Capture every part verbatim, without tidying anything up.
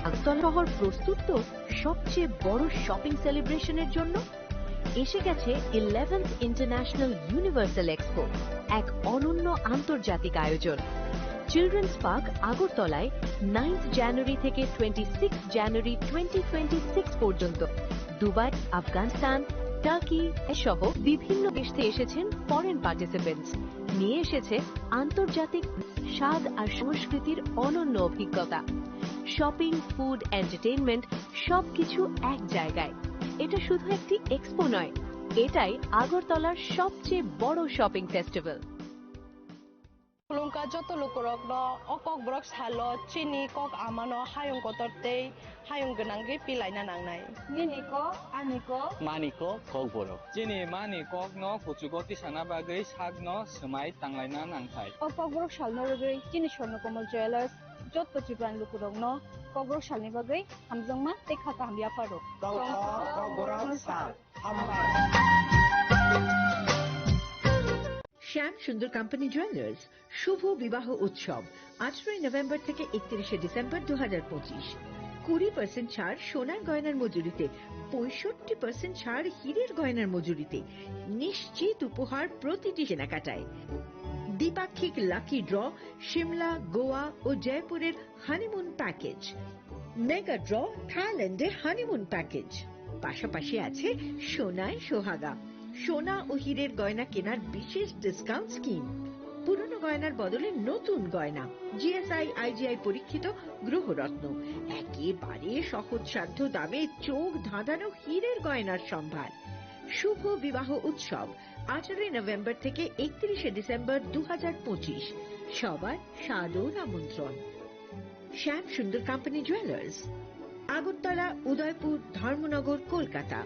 আগরতলা শহর প্রস্তুত তো সবচেয়ে বড় শপিং সেলিব্রেশনের জন্য। এসে গেছে ইলেভেন্থ ইন্টারন্যাশনাল ইউনিভার্সাল এক্সপো, এক অনন্য আন্তর্জাতিক আয়োজন। চিলড্রেন্স পার্ক আগরতলায় নাইন্থ জানুয়ারি থেকে twenty six January twenty twenty six পর্যন্ত। দুবাই, আফগানিস্তান, টার্কি সহ বিভিন্ন দেশ থেকে এসেছেন ফরেন পার্টিসিপেন্টস। নিয়ে এসেছে আন্তর্জাতিক স্বাদ আর সংস্কৃতির অনন্য অভিজ্ঞতা। শপিং, ফুড, এন্টারটেইনমেন্ট, সবকিছু এক জায়গায়। এটা শুধু একটি এক্সপো নয়, এটাই আগরতলার সবচেয়ে বড় shopping festival. Khulumkha joto lukurokno o Kokborok salo chini kok amano hayung kotor tei hayung gwnangwi pilaina nangnai. Nini kok, ani kok. Mani kok, Kokborok. Chini mani kokno kuchugo tisana bagwi sakno swmai tanglaina nangthai. O Kokborok salno rwgwi chini Swarnakomal Jewellers joto Tripurani lukurokno Kokborok salni bagwi hamjakma tei kha kaham yapharo. Kokborok sal. শ্যাম সুন্দর company jewellers শুভ বিবাহ উৎসব, আঠারোই নভেম্বর থেকে একত্রিশে ডিসেম্বর দু হাজার পঁচিশ। কুড়ি পার্সেন্ট ছাড় সোনার গয়নার মজুরিতে, পঁয়ষট্টি পার্সেন্ট ছাড় হীরের গয়নার মজুরিতে। নিশ্চিত উপহার প্রতিটি কেনাকাটায়। দ্বিপাক্ষিক লাকি ড্র, সিমলা, গোয়া ও জয়পুরের হানিমুন প্যাকেজ। মেগা ড্র, থাইল্যান্ডে হানিমুন প্যাকেজ। পাশাপাশি আছে সোনায় সোহাগা, সোনা ও হীরের গয়না কেনার বিশেষ ডিসকাউন্ট স্কিম। পুরনো গয়নার বদলে নতুন গয়না, জিএসআই, আইজিআই পরীক্ষিত গ্রহরত্ন, একেবারে সহজসাধ্য দামে চোখ ধাঁধানো হীরের গয়নার সম্ভার। শুভ বিবাহ উৎসব, আঠারোই নভেম্বর থেকে একত্রিশে ডিসেম্বর দু হাজার পঁচিশ। সবার সাদর আমন্ত্রণ। শ্যাম সুন্দর কোম্পানি জুয়েলার্স, আগরতলা, উদয়পুর, ধর্মনগর, কলকাতা।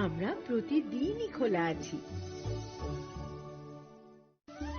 আমরা প্রতিদিনই খোলা আছি।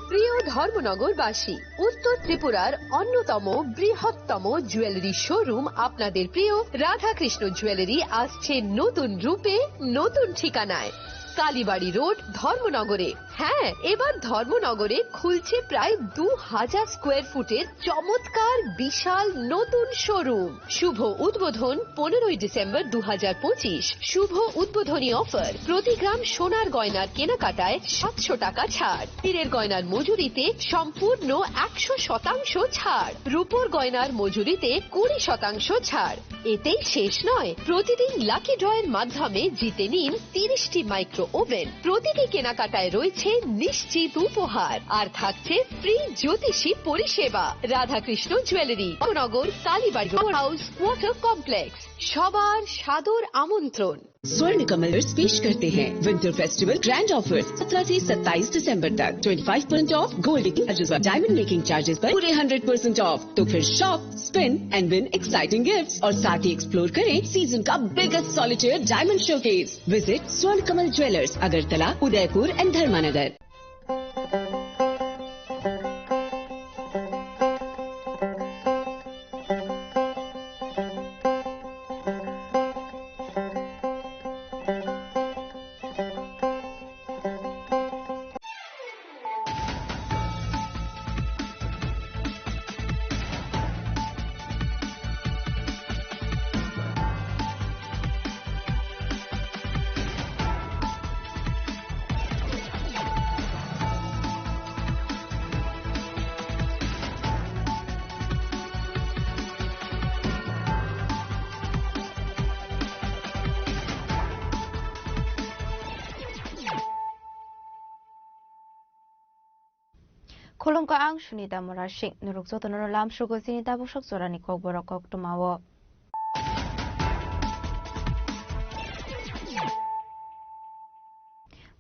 প্রিয় ধর্মনগরবাসী, উত্তর ত্রিপুরার অন্যতম বৃহত্তম জুয়েলারি শোরুম আপনাদের প্রিয় রাধাকৃষ্ণ জুয়েলারি আসছে নতুন রূপে, নতুন ঠিকানায়। কালীবাড়ি রোড, ধর্মনগরে। হ্যাঁ, এবার ধর্মনগরে খুলছে প্রায় দু হাজার স্কোয়ার ফুটের চমৎকার বিশাল নতুন শোরুম। শুভ উদ্বোধন পনেরোই ডিসেম্বর দু হাজার পঁচিশ। শুভ উদ্বোধনী অফার, প্রতি গ্রাম সোনার গয়নার কেনাকাটায় সাতশো টাকা ছাড়, হীরের গয়নার মজুরিতে সম্পূর্ণ একশো শতাংশ ছাড়, রূপোর গয়নার মজুরিতে কুড়ি শতাংশ ছাড়। এতেই শেষ নয়, প্রতিদিন লাকি ড্রয়ের মাধ্যমে জিতে নিন তিরিশটি মাইক্রো ওভেন। প্রতিটি কেনাকাটায় রয়েছে নিশ্চিত উপহার, আর থাকছে ফ্রি জ্যোতিষী পরিষেবা। রাধাকৃষ্ণ জুয়েলারি, নগর, কালীবাড়ি, পাওয়ার হাউস, ওয়াটার কমপ্লেক্স। সবার সাদর আমন্ত্রণ। स्वर्ण कमल ज्वेलर्स पेश करते हैं विंटर फेस्टिवल ग्रैंड ऑफर। सत्रह से सत्ताईस दिसंबर तक twenty five percent of gold making charges पर, डायमंड मेकिंग चार्जेस पर पूरे हंड्रेड परसेंट ऑफ। तो फिर shop, spin and win exciting gifts और साथ ही एक्सप्लोर करें सीजन का biggest solitaire diamond showcase. Visit स्वर्ण कमल ज्वेलर्स, अगरतला, उदयपुर एंड धर्मानगर। Khulumkha, ang Sunita Murasing. Norok jotono lamsrogo chini tabuk sak jorani kokborok koktwmao.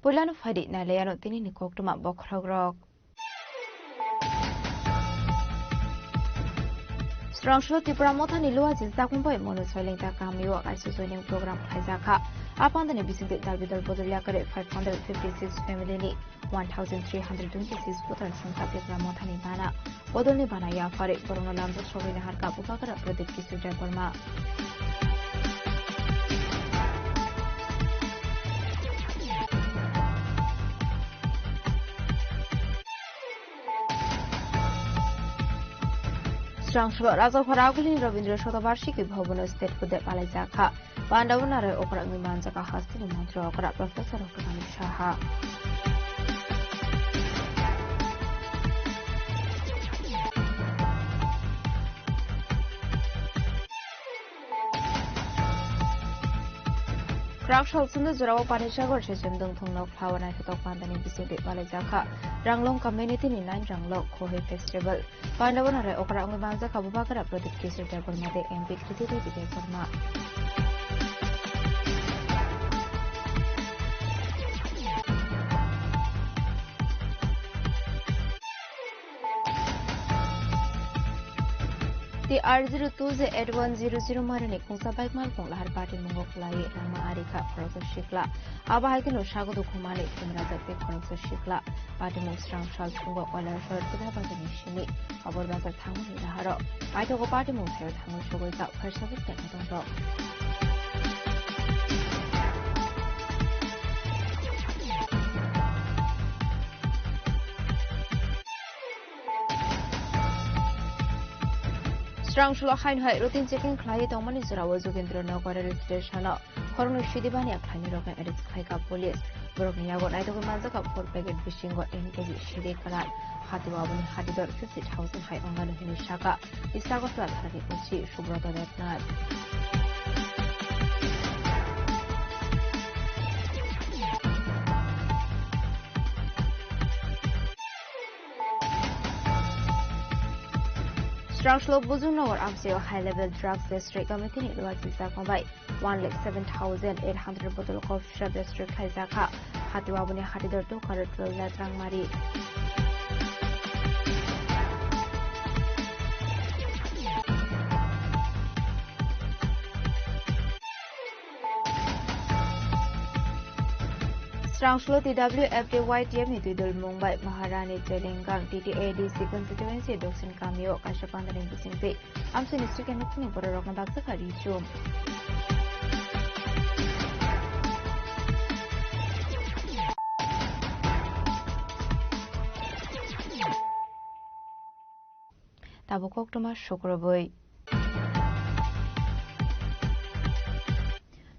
Puilano phaidi nailaiano tinini koktwma bokhorokrok. Swrangso Tipra Mothani Luaji Chakhumbai Monu Soilengta Kamio kaisa joining program khaijakha. Apandani bisingtwi dal bidal bodol yakare five hundred fifty six family ni one thousand three hundred twenty six voter songkha Tipra Mothani bana. Bodolni bana yaphari borokno lamjak sogwi naharkha Bubagra Pradip Kishore Debbarma. Chwrangsolo Rajaphara Agulini Rabindra Shatabarshiki Bhavan State Kude palaijak kha. Pandavana Rai okra wngwi manjak kha hasteni mantri okra Professor Raghuram Saha. Kwrak sal sundwi jorao Panisagar session dwngthungno khlawa naithotok pandani bisingtwi palaijak kha. Ranglong community ni nine Ranglong Khohei Festival. Pandavana Rai okra wngwi manjak kha Bubagra Pradip Kishore Debbarma tei M P Kriti Devi Debbarma. T R zero two Z eight one zero zero marini khungsa bike malkhung lahar patimungo kwlaiwi rangma ari kha khoroksa sikla. Abo hai kheno sago dukhumani thumrajak tei khoroksa sikla. Patimung srang sal sungo Koilar Sohor Kida Bazarni simi Abor Bazar thangmani naharo. Paithago patimung sayo thangwi sogwi kha phaisa bwskango tongo. Srang sulo haino hai routine checking khlaiwi tongmani jorao Jogendra Nagar rail station-o khoroknwi sidi baniya khlainai rokno arrest khlaikha police. Borokni yago naitugwi manjakha four packet bisingo ten K G sidi kwran. Hati o aboni hati dor fifty thousand hai wngmano hinwi sakha East Agartala thanani O C Subroto Debnath. Srangsulo Bujung Nagar amchaio high level drugs district committee ni luachi jakma bai one lakh seven thousand eight hundred bottle coffee shop district khai jakha. Hati o aboni hati dor two crore twelve lakh rang mari. Srangsulo T W F T Y T F ni twi dol Mumbai Maharani Telengang T T A D C constituency Doksin Kamio kaisa pandani bisingtwi amchaini sikhe nukhungni bororokno bakjakha ri chum. Tabuk koktwma sukrubwi.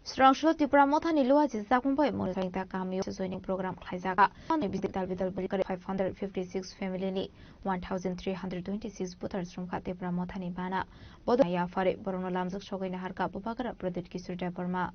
Srangsulo Tipra Mothani luachi jakmung bai Mothani kamio joining program khlaijak. Ani bisik dal bidal bwrwi kare five hundred fifty six family ni one thousand three hundred twenty six voters romkha Tipra Mothani bana. Bodo yaphari borokno lamjak sogwi naharkha Bubagra Pradip Kishore Debbarma.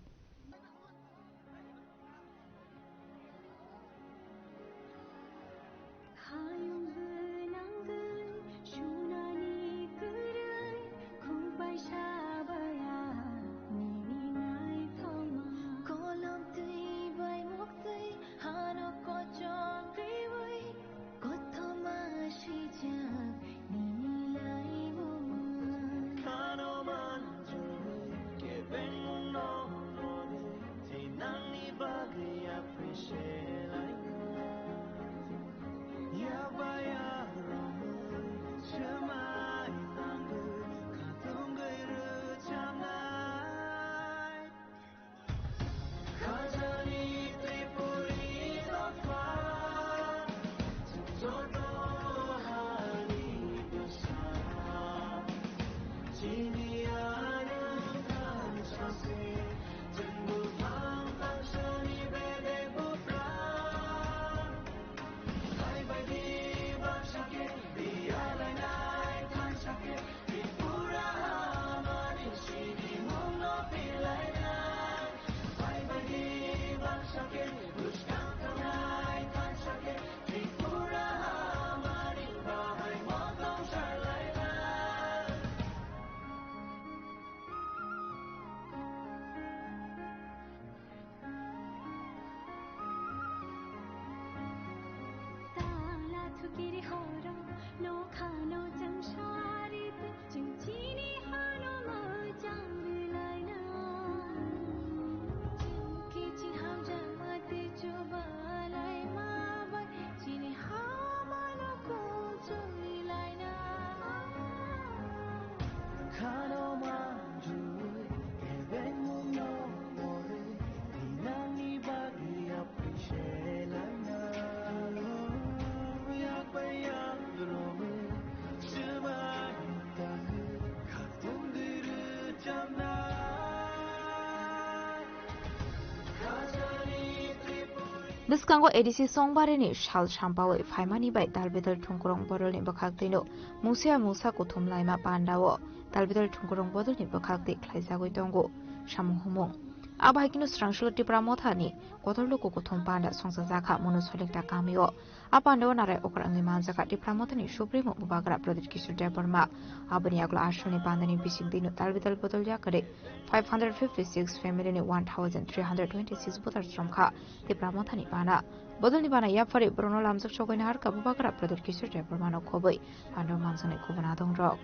Bwskango A D C Songbarini sal sampawi phaimani bai dalbidal thungkurung bodolni bwkhak twino mungsa mungsa kuthum laima pandao dalbidal thungkurung bodolni bwkhak twi khlaijagwi tongo samung humung. Abo hai kheno swrangsulo Tipra Mothani kotor luku kuthum panda songchajakha Monu Solikta kamio. A pandao narai okra wngwi manjakha Tipra Mothani Supremo Bubagra Pradyut Kishore Debbarma. Aboni yagulo asolni pandani bising twino dalbidal bodol yakarwi five hundred fifty-six family ni one thousand three hundred twenty-six voters romkha Tipra Mothani bana. Bodolni bana yapharwi borokno lamjak sokoina harkha Bubagra Pradyut Kishore Debbarmano khobwi pandao manjaknai kubun adongrok.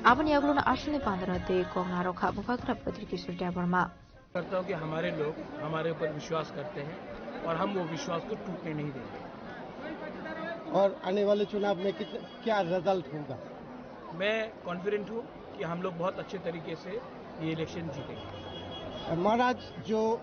Aboni yagulono asolni pandano tei kok narwkha Bubagra Pradyut Kishore Debbarma. करता हूँ कि हमारे लोग हमारे ऊपर विश्वास करते हैं और हम वो विश्वास को टूटने नहीं देंगे। और आने वाले चुनाव में कित-, क्या रिजल्ट होगा? मैं कॉन्फिडेंट हूँ कि हम लोग बहुत अच्छे तरीके से ये इलेक्शन जीतेंगे। महाराज, जो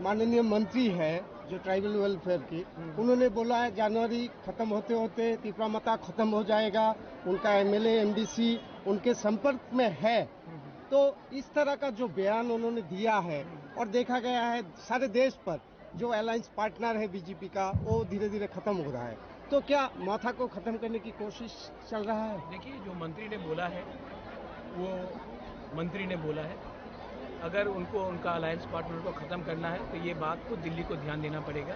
माननीय मंत्री है जो ट्राइबल वेलफेयर की, हम्म। उन्होंने बोला है जनवरी खत्म होते होते तिपरा मोथा खत्म हो जाएगा, उनका एमएलए, एमडीसी उनके संपर्क में है। हम्म। तो इस तरह का जो बयान उन्होंने दिया है, हम्म। और देखा गया है सारे देश पर जो अलायंस पार्टनर है बीजेपी का, वो धीरे धीरे खत्म हो रहा है, तो क्या मोथा को खत्म करने की कोशिश चल रहा है? देखिए, जो मंत्री ने बोला है, वो मंत्री ने बोला है। अगर उनको उनका अलायंस पार्टनर को ख़त्म करना है, तो ये बात को दिल्ली को ध्यान देना पड़ेगा।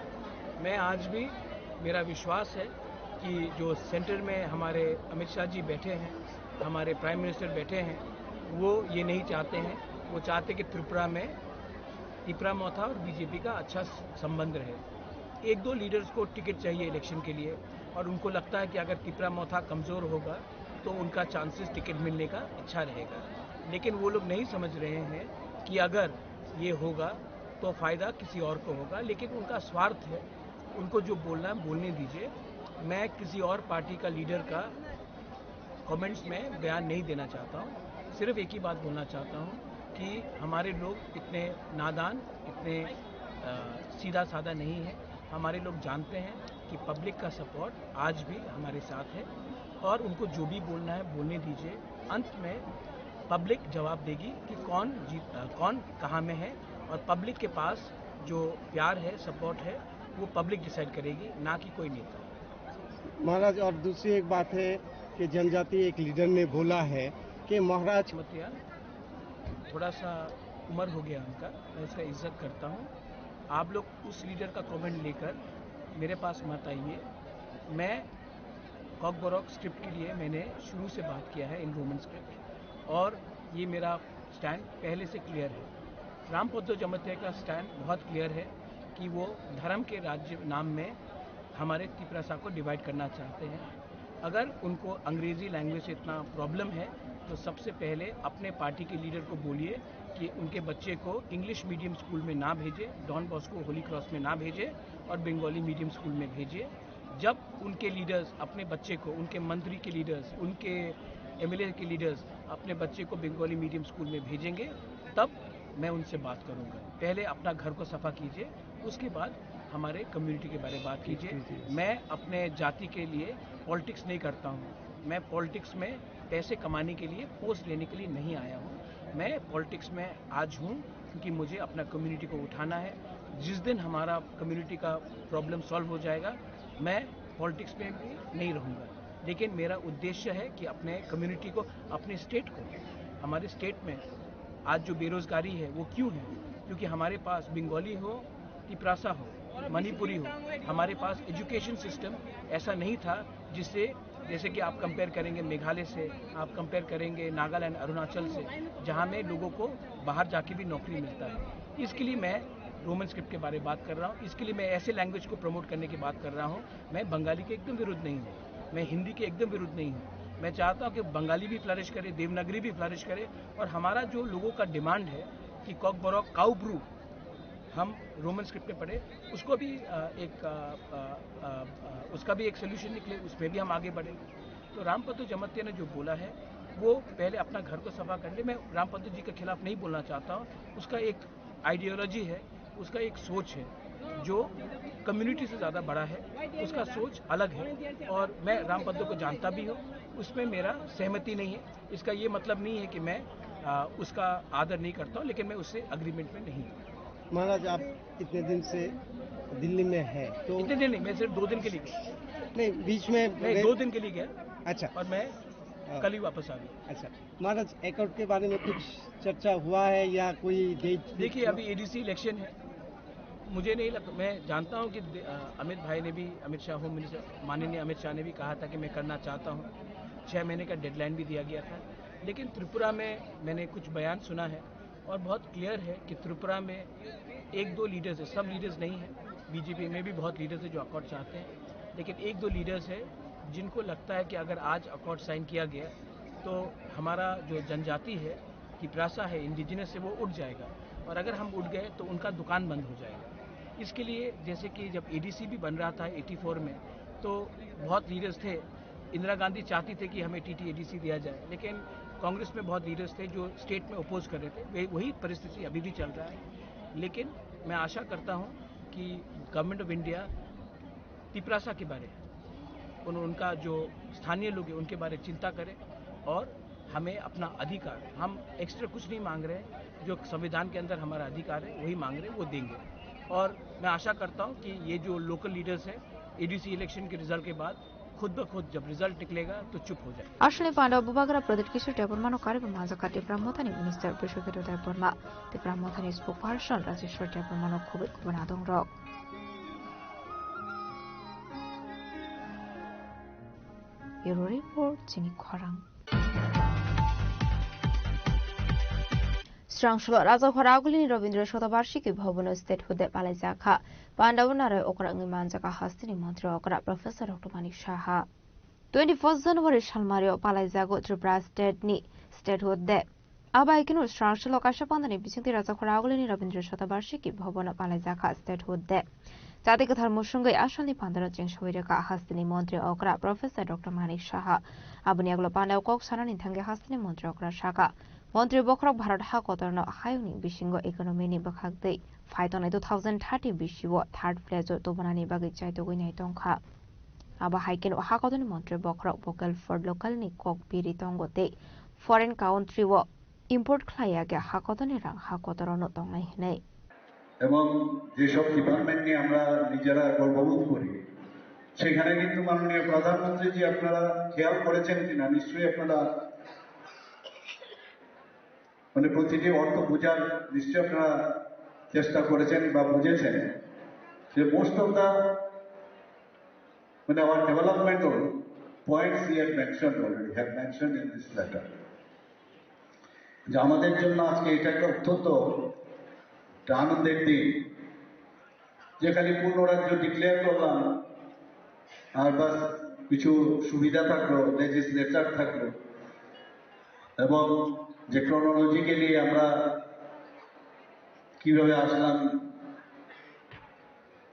मैं आज भी, मेरा विश्वास है कि जो सेंटर में हमारे अमित शाह जी बैठे हैं, हमारे प्राइम मिनिस्टर बैठे हैं, वो ये नहीं चाहते हैं। वो चाहते कि त्रिपुरा में तिपरा मोथा और बीजेपी का अच्छा स-, संबंध रहे। एक दो लीडर्स को टिकट चाहिए इलेक्शन के लिए और उनको लगता है कि अगर तिपरा मोथा कमज़ोर होगा तो उनका चांसेस टिकट मिलने का अच्छा रहेगा, लेकिन वो लोग नहीं समझ रहे हैं कि अगर ये होगा तो फ़ायदा किसी और को होगा, लेकिन उनका स्वार्थ है, उनको जो बोलना है बोलने दीजिए। मैं किसी और पार्टी का लीडर का कमेंट्स में बयान नहीं देना चाहता हूँ। सिर्फ एक ही बात बोलना चाहता हूँ कि हमारे लोग इतने नादान, इतने, अ, सीधा साधा नहीं है। हमारे लोग जानते हैं कि पब्लिक का सपोर्ट आज भी हमारे साथ है और उनको जो भी बोलना है बोलने दीजिए। अंत में पब्लिक जवाब देगी कि कौन जीत, अ, कौन कहाँ में है और पब्लिक के पास जो प्यार है, सपोर्ट है, वो पब्लिक डिसाइड करेगी, ना कि कोई नेता। महाराज, और दूसरी एक बात है कि जनजाति एक लीडर ने बोला है कि महाराज मत यार, थोड़ा सा उम्र हो गया उनका, मैं उसका इज्जत करता हूँ। आप लोग उस लीडर का कमेंट लेकर मेरे पास मत आइए। मैं कॉकबरॉक स्क्रिप्ट के लिए मैंने शुरू से बात किया है, इन रोमन स्क्रिप्ट, और ये मेरा स्टैंड पहले से क्लियर है। रामपद्दो जमातिया का स्टैंड बहुत क्लियर है कि वो धर्म के राज्य नाम में हमारे तिपरासा को डिवाइड करना चाहते हैं। अगर उनको अंग्रेजी लैंग्वेज से इतना प्रॉब्लम है, तो सबसे पहले अपने पार्टी के लीडर को बोलिए कि उनके बच्चे को इंग्लिश मीडियम स्कूल में ना भेजे, डॉन बॉस्को होली क्रॉस में ना भेजे और बंगाली मीडियम स्कूल में भेजे। जब उनके लीडर्स अपने बच्चे को, उनके मंत्री के लीडर्स, उनके एमएलए के लीडर्स अपने बच्चे को बंगाली मीडियम स्कूल में भेजेंगे, तब मैं उनसे बात करूंगा। पहले अपना घर को सफा कीजिए, उसके बाद हमारे कम्युनिटी के बारे में बात कीजिए। जी, जी। मैं अपने जाति के लिए पॉलिटिक्स नहीं करता हूँ। मैं पॉलिटिक्स में पैसे कमाने के लिए, पोस्ट लेने के लिए नहीं आया हूँ। मैं पॉलिटिक्स में आज हूँ क्योंकि मुझे अपना कम्युनिटी को उठाना है। जिस दिन हमारा कम्युनिटी का प्रॉब्लम सॉल्व हो जाएगा, मैं पॉलिटिक्स में भी नहीं रहूँगा, लेकिन मेरा उद्देश्य है कि अपने कम्युनिटी को, अपने स्टेट को, हमारे स्टेट में आज जो बेरोज़गारी है वो क्यों है? क्योंकि हमारे पास बंगाली हो, तिपरासा हो, मणिपुरी हो, हमारे पास एजुकेशन सिस्टम ऐसा नहीं था जिससे, जैसे कि आप कंपेयर करेंगे मेघालय से, आप कंपेयर करेंगे नागालैंड, अरुणाचल से, जहाँ में लोगों को बाहर जाके भी नौकरी मिलता है। इसके लिए मैं रोमन स्क्रिप्ट के बारे में बात कर रहा हूँ, इसके लिए मैं ऐसे लैंग्वेज को प्रमोट करने की बात कर रहा हूँ। मैं बंगाली के एकदम विरुद्ध नहीं हूँ, मैं हिंदी के एकदम विरुद्ध नहीं हूँ। मैं चाहता हूँ कि बंगाली भी फ्लरिश करे, देवनागरी भी फ्लरिश करे, और हमारा जो लोगों का डिमांड है कि कॉकबरॉक काउब्रू हम रोमन स्क्रिप्ट में पढ़े, उसको भी अ, एक अ, अ, अ, अ, उसका भी एक सोल्यूशन निकले, उसमें भी हम आगे बढ़े। तो रामपदो जमातिया ने जो बोला है, वो पहले अपना घर को सफा कर ले। मैं रामपदो जी के खिलाफ नहीं बोलना चाहता हूँ, उसका एक आइडियोलॉजी है, उसका एक सोच है जो कम्युनिटी से ज़्यादा बड़ा है, उसका सोच अलग है। और मैं रामपदो को जानता भी हूँ, उसमें मेरा सहमति नहीं है। इसका ये मतलब नहीं है कि मैं आ, उसका आदर नहीं करता हूँ, लेकिन मैं उससे अग्रीमेंट में नहीं हूँ। महाराज, आप इतने दिन से दिल्ली में हैं, तो इतने दिन नहीं, मैं सिर्फ दो दिन के लिए गया। नहीं, बीच में नहीं, गए? दो दिन के लिए गया। अच्छा। और मैं हाँ। कल ही वापस आ गया। अच्छा, महाराज, एकॉर्ड के बारे में कुछ चर्चा हुआ है या कोई डेट फिक्स देखिए, हुआ? अभी एडीसी इलेक्शन है, मुझे नहीं लगता, मैं जानता हूँ कि दे- अ, अमित भाई ने भी, अमित शाह, होम मिनिस्टर माननीय अमित शाह ने भी कहा था कि मैं करना चाहता हूँ। छः महीने का डेडलाइन भी दिया गया था, लेकिन त्रिपुरा में मैंने कुछ बयान सुना है और बहुत क्लियर है कि त्रिपुरा में एक दो लीडर्स है, सब लीडर्स नहीं हैं। बीजेपी में भी बहुत लीडर्स हैं जो अकॉर्ड चाहते हैं, लेकिन एक दो लीडर्स है जिनको लगता है कि अगर आज अकॉर्ड साइन किया गया तो हमारा जो जनजाति है, तिपरासा है, इंडिजिनस है, वो उठ जाएगा, और अगर हम उठ गए तो उनका दुकान बंद हो जाएगा। इसके लिए जैसे कि जब एडीसी भी बन रहा था एटी फ़ोर में, तो बहुत लीडर्स थे, इंदिरा गांधी चाहती थी कि हमें टीटी एडीसी दिया जाए, लेकिन कांग्रेस में बहुत लीडर्स थे जो स्टेट में अपोज कर रहे थे। वे- वही परिस्थिति अभी भी चल रहा है। लेकिन मैं आशा करता हूँ कि गवर्नमेंट ऑफ इंडिया तिपरासा के बारे, उन, उनका जो स्थानीय लोग हैं उनके बारे चिंता करें, और हमें अपना अधिकार, हम एक्स्ट्रा कुछ नहीं मांग रहे हैं, जो संविधान के अंदर हमारा अधिकार है वही मांग रहे हैं, वो देंगे। और मैं आशा करता हूँ कि ये जो लोकल लीडर्स हैं, एडीसी इलेक्शन के रिजल्ट के बाद खुद ब खुद जब रिजल्ट निकलेगा तो चुप हो जाए। Aswkni panda o Bubagra Pradyut Kishore Debbarmano karwi manjakha Tipra Mothani Minister Biswakheto Debbarma, Tipra Mothani Spokesperson Rajeshwar Debbarmano khobwi kubun adongrok. Bureau Report, chini khorang. Srangsulo Rajakhor Agulini Rabindra Shatabarshiki Bhavan o Statehood Day palaijakha. Pandao narai okra wngwi manjakha hasteni montri okra Professor Doctor Manik Saha. Twenty first January salmario palaijago Tripura State ni Statehood Day. Abo hai kheno srangsulo kaisa pandani bisingtwi Rajakhor Agulini Rabindra Shatabarshiki Bhavan o palaijakha Statehood Day. Chati kwthar musungwi asalni pandano chengsawi rwkha hasteni montri okra Professor Doctor Manik Saha. Aboni yagulo pandao kok sanani thangwi hasteni montri okra sakha, montri bokhorok Bharat ha kotorno hayungni bisingo economy ni bwkhak twi phai tongnai two thousand thirty bisio third place o tubunani bagwi chaitugwi nai tongkha. Abo hai kheno ha kotorni montri bokhorok Vocal for Local ni kok biri tongo tei foreign country o import khlai ya khe ha kotorni rang ha kotorono tongnai hinwi. এবং যেসব ডিপার্টমেন্ট নিয়ে আমরা নিজেরা গর্ববোধ করি, সেখানে কিন্তু মাননীয় প্রধানমন্ত্রী জি আপনারা খেয়াল করেছেন কিনা, নিশ্চয়ই আপনারা মানে প্রতিটি অর্থ বোঝার নিশ্চয়ই আপনারা চেষ্টা করেছেন বা বুঝেছেন যে most of the মানে our developmental points he had mentioned already, have mentioned in this letter. যে আমাদের জন্য আজকে এটা একটা অত্যন্ত একটা আনন্দের দিন যে খালি পূর্ণ রাজ্য ডিক্লেয়ার করলাম আর বাস কিছু সুবিধা থাকলো, লেজিসলেচার থাকলো এবং যে ক্রোনোলজিক্যালি আমরা কিভাবে আসলাম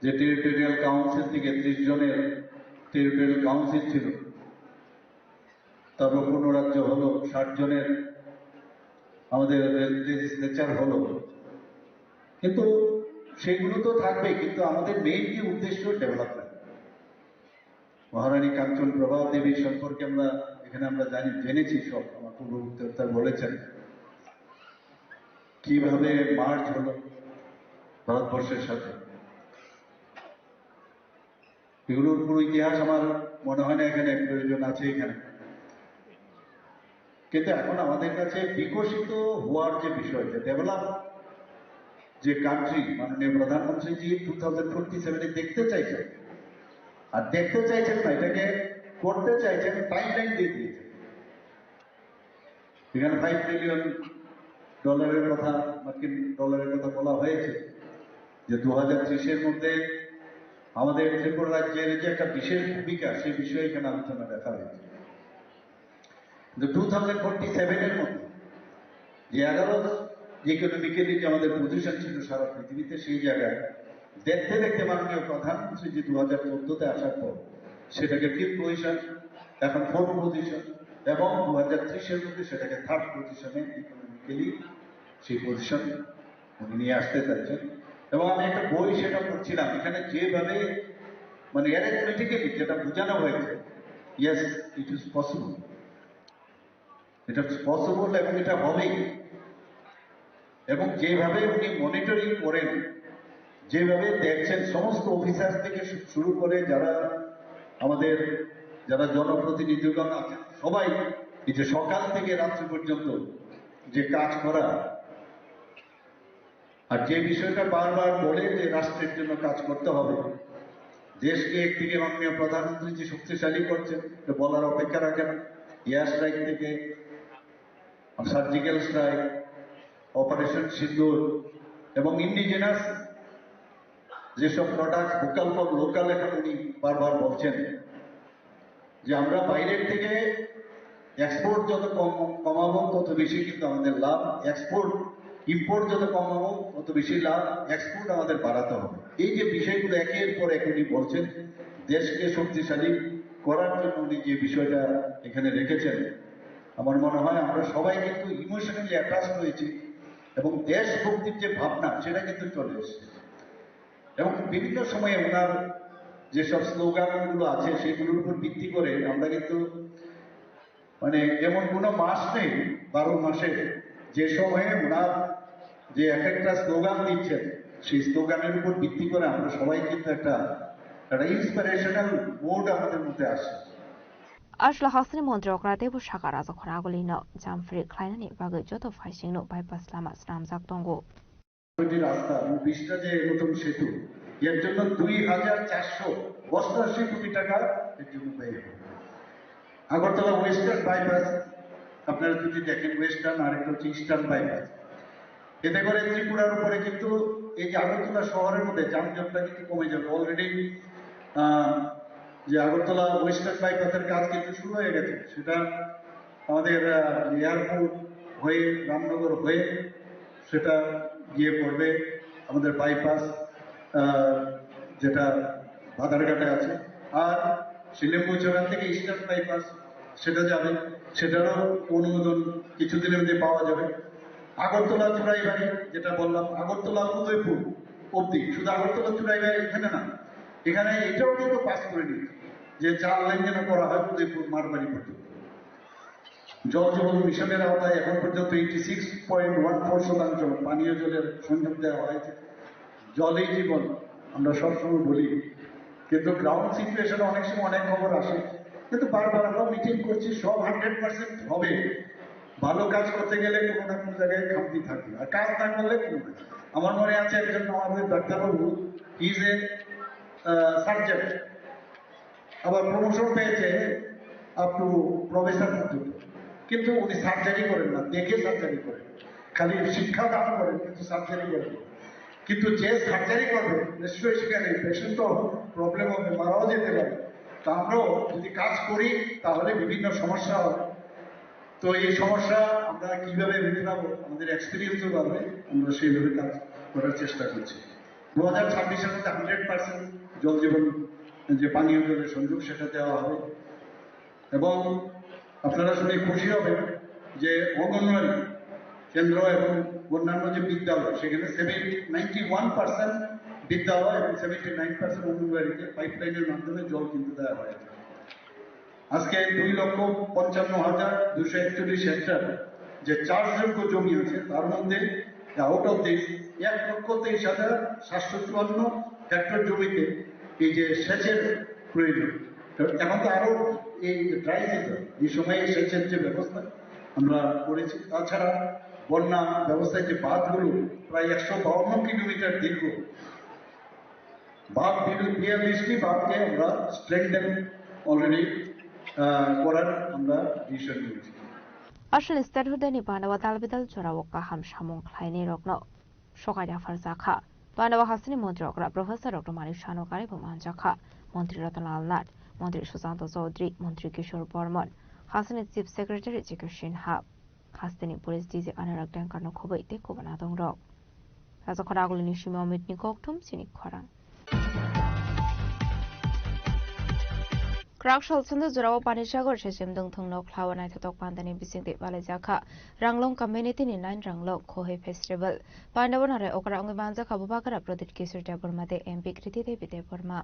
যে টেরিটোরিয়াল কাউন্সিল থেকে ত্রিশ জনের টেরিটোরিয়াল কাউন্সিল ছিল, তারপর পূর্ণ রাজ্য হলো, ষাট জনের আমাদের লেজিসলেচার হলো, কিন্তু সেগুলো তো থাকবেই, কিন্তু আমাদের মেইন যে উদ্দেশ্য ডেভেলপমেন্ট। মহারানী কাঞ্চন প্রভা দেবী সম্পর্কে আমরা এখানে আমরা জানি, জেনেছি সব, আমার পূর্ববর্তী বক্তারা বলেছেন কিভাবে মার্জ হলো ভারতবর্ষের সাথে। এগুলোর পুরো ইতিহাস আমার মনে হয় না এখানে প্রয়োজন আছে এখানে। কিন্তু এখন আমাদের কাছে বিকশিত হওয়ার যে বিষয়টা, ডেভেলপ যে কান্ট্রি মাননীয় প্রধানমন্ত্রীজি টু থাউজেন্ড ফোর্টি সেভেনে দেখতে চাইছেন, আর দেখতে চাইছেন না, এটাকে করতে চাইছেন, টাইমলাইন দিয়ে দিয়েছেন। এখানে ফাইভ ট্রিলিয়ন ডলারের কথা, মার্কিন ডলারের কথা বলা হয়েছে। যে দু হাজার ত্রিশের মধ্যে আমাদের ত্রিপুরা রাজ্যের যে একটা বিশেষ ভূমিকা, সেই বিষয়ে এখানে আলোচনা দেখা হয়েছে। কিন্তু টু থাউজেন্ড ফোর্টি সেভেনের মধ্যে যে এগারো ইকোনমিক্যালি যে আমাদের পজিশন ছিল সারা পৃথিবীতে, সেই জায়গায় দেখতে দেখতে মাননীয় প্রধানমন্ত্রী যে দু হাজার চোদ্দতে আসার পর সেটাকে ফিফথ পজিশন, এখন ফোর্থ পজিশন, এবং দু হাজার ত্রিশের মধ্যে সেটাকে থার্ড পজিশনে ইকোনমিক্যালি সেই পজিশন উনি নিয়ে আসতে চাইছেন। এবং আমি একটা বই সেটা পড়ছিলাম, এখানে যেভাবে মানে অ্যারিথমেটিক্যালি যেটা বোঝানো হয়েছে, ইয়েস, ইট ইজ পসিবল, এটা পসিবল এবং এটা হবেই। এবং যেভাবে উনি মনিটরিং করেন, যেভাবে দেখছেন, সমস্ত অফিসার থেকে শু- শুরু করে যারা আমাদের, যারা জনপ্রতিনিধিগণ আছেন, সবাই এই যে সকাল থেকে রাত্রি পর্যন্ত যে কাজ করা, আর যে বিষয়টা বারবার বলে যে রাষ্ট্রের জন্য কাজ করতে হবে, দেশকে একদিকে মাননীয় প্রধানমন্ত্রী যে শক্তিশালী করছেন, তো বলার অপেক্ষা রাখে না। এয়ার স্ট্রাইক থেকে সার্জিক্যাল স্ট্রাইক, অপারেশন সিন্দুর এবং ইন্ডিজিনাস যেসব প্রোডাক্ট, ভোকাল ফর লোকাল, এখন উনি বারবার বলছেন যে আমরা বাইরের থেকে এক্সপোর্ট যত কম, কমাবো, তত বেশি কিন্তু আমাদের লাভ। এক্সপোর্ট, ইম্পোর্ট যত কমাবো, তত বেশি লাভ, এক্সপোর্ট আমাদের বাড়াতে হবে। এই যে বিষয়গুলো একের পর এক উনি বলছেন, দেশকে শক্তিশালী করার জন্য উনি যে বিষয়টা এখানে রেখেছেন, আমার মনে হয় আমরা সবাই কিন্তু ইমোশনালি অ্যাটাচ হয়েছি এবং দেশভক্তির যে ভাবনা, সেটা কিন্তু চলে এসেছে। এবং বিভিন্ন সময়ে ওনার যেসব স্লোগানগুলো আছে, সেগুলোর উপর ভিত্তি করে আমরা কিন্তু, মানে, এমন কোনো মাস নেই বারো মাসে যে সময়ে ওনার যে এক একটা স্লোগান দিচ্ছেন, সেই স্লোগানের উপর ভিত্তি করে আমরা সবাই কিন্তু একটা, একটা ইন্সপিরেশনাল মুড আমাদের মধ্যে আসে। Aswla hasteni montri okra teibo saka rajakhor agulino jamphri khlainani bagwi joto phaisingno bypass lama swnamjak tongo. কোটি রাস্তা এবং বিশটা যে নতুন সেতু, এর জন্য দুই হাজার চারশো অষ্টাশি কোটি টাকা এর জন্য ব্যয় হবে। আগরতলা ওয়েস্টার্ন বাইপাস, আপনারা যদি দেখেন, ওয়েস্টার্ন আর একটা হচ্ছে ইস্টার্ন বাইপাস, এতে করে ত্রিপুরার উপরে কিন্তু এই যে আগরতলা শহরের মধ্যে যানজটটা কিন্তু কমে যাবে। অলরেডি যে আগরতলা ওয়েস্টার্ন বাইপাসের কাজ কিন্তু শুরু হয়ে গেছে, সেটা আমাদের এয়ারপোর্ট হয়ে, রামনগর হয়ে সেটা গিয়ে পড়বে আমাদের বাইপাস, আহ, যেটা বাধারঘাটে আছে। আর শিলিম্বুছড়া থেকে ইস্টার্ন বাইপাস সেটা যাবে, সেটারও অনুমোদন কিছুদিনের মধ্যে পাওয়া যাবে। আগরতলা চুড়াইবাড়ি, যেটা বললাম, আগরতলা উদয়পুর অবধি, শুধু আগরতলা চুড়াইবাড়ি এখানে না, এখানে এটাও কিন্তু পাস করে নিয়েছে যে চার লেন যেন করা হয় উদয়পুর মারবাড়ি পর্যন্ত। জল জীবন মিশনের আওতায় এখন পর্যন্ত eighty six point one four শতাংশ পানীয় জলের সংযোগ দেওয়া হয়েছে। জলেই জীবন, আমরা সবসময় বলি, কিন্তু গ্রাউন্ড সিচুয়েশনে অনেক সময় অনেক খবর আসে, কিন্তু বারবার আমরা মিটিং করছি, সব হান্ড্রেড পার্সেন্ট হবে। ভালো কাজ করতে গেলে কোনো না কোনো জায়গায় খামতি থাকবে, আর কাজ না করলে কোনো না। আমার মনে আছে, একজন আমাদের ডাক্তারবাবু, হি ইজ এ সার্জন, আবার প্রমোশন পেয়েছে আপ টু প্রফেসর পর্যন্ত, কিন্তু উনি সার্জারি করেন না, দেখে সার্জারি করেন, খালি শিক্ষা দান করেন কিন্তু সার্জারি করেন না। কিন্তু যে সার্জারি করবে, নিশ্চয়ই সেখানে পেশেন্ট তো প্রবলেম হবে, মারাও যেতে পারে। তা আমরাও যদি কাজ করি, তাহলে বিভিন্ন সমস্যা হয়। তো এই সমস্যা আমরা কিভাবে মেটাবো, আমাদের এক্সপিরিয়েন্সও বাড়বে, আমরা সেইভাবে কাজ করার চেষ্টা করছি। দু হাজার ছাব্বিশের মধ্যে হান্ড্রেড পার্সেন্ট জল জীবন, যে পানীয় জলের সংযোগ, সেটা দেওয়া হবে। এবং আপনারা শুনে খুশি হবেন যে অঙ্গনওয়াড়ি কেন্দ্র এবং অন্যান্য যে বিদ্যালয়, সেখানে সেভেন্টি নাইনটি ওয়ান পার্সেন্ট বিদ্যালয় এবং সেভেন্টি নাইন পার্সেন্ট অঙ্গনওয়াড়িতে পাইপলাইনের মাধ্যমে জল কিন্তু দেওয়া হয়েছে। আজকে দুই লক্ষ পঞ্চান্ন হাজার দুশো একচল্লিশ হেক্টর যে চাষযোগ্য জমি আছে, তার মধ্যে আউট অফ দিস এক লক্ষ তেইশ হাজার সাতশো চুয়ান্ন হেক্টর জমিতে এই যে সেচের প্রয়োজন। তো এখন তো আরো এই ড্রাই সিজন, এই সময়ে সেচের যে ব্যবস্থা আমরা করেছি, তাছাড়া বন্যা ব্যবস্থায় যে বাঁধগুলো প্রায় একশো বাউন্ন কিলোমিটার দীর্ঘ, বাঁধ বিল-, বিয়াল্লিশটি বাঁধকে আমরা স্ট্রেংথেন অলরেডি করার আমরা ডিসিশন নিয়েছি। Aswlani state hodani bana o dal bidal jorao kaham samung khlainai rokno sokai yapharjakha. Pandao hasteni montri okra Professor Doctor Manik Saha no karibo manjakha. Montri Ratan Lal Nath, Montri Sushanta Chaudhary, Montri Kishore Bormon, hasteni Chief Secretary J K Sinha, hasteni Police D G Anurag Dankar no khoboi tei kubuna tongrok. Raja khorang agulini simi Amit ni kokthum chini khorang. Kwrak sal sando jorao Panisagar se chemdwng thwngno khlawa naithotok pandani bisingtwi balaijakha Ranglong community ni nine Ranglong Khohoi Festival. Pandao narai okra wngwi manjakha Bubagra Pradip Kishore Debbarma tei M P Kriti Devi Debbarma.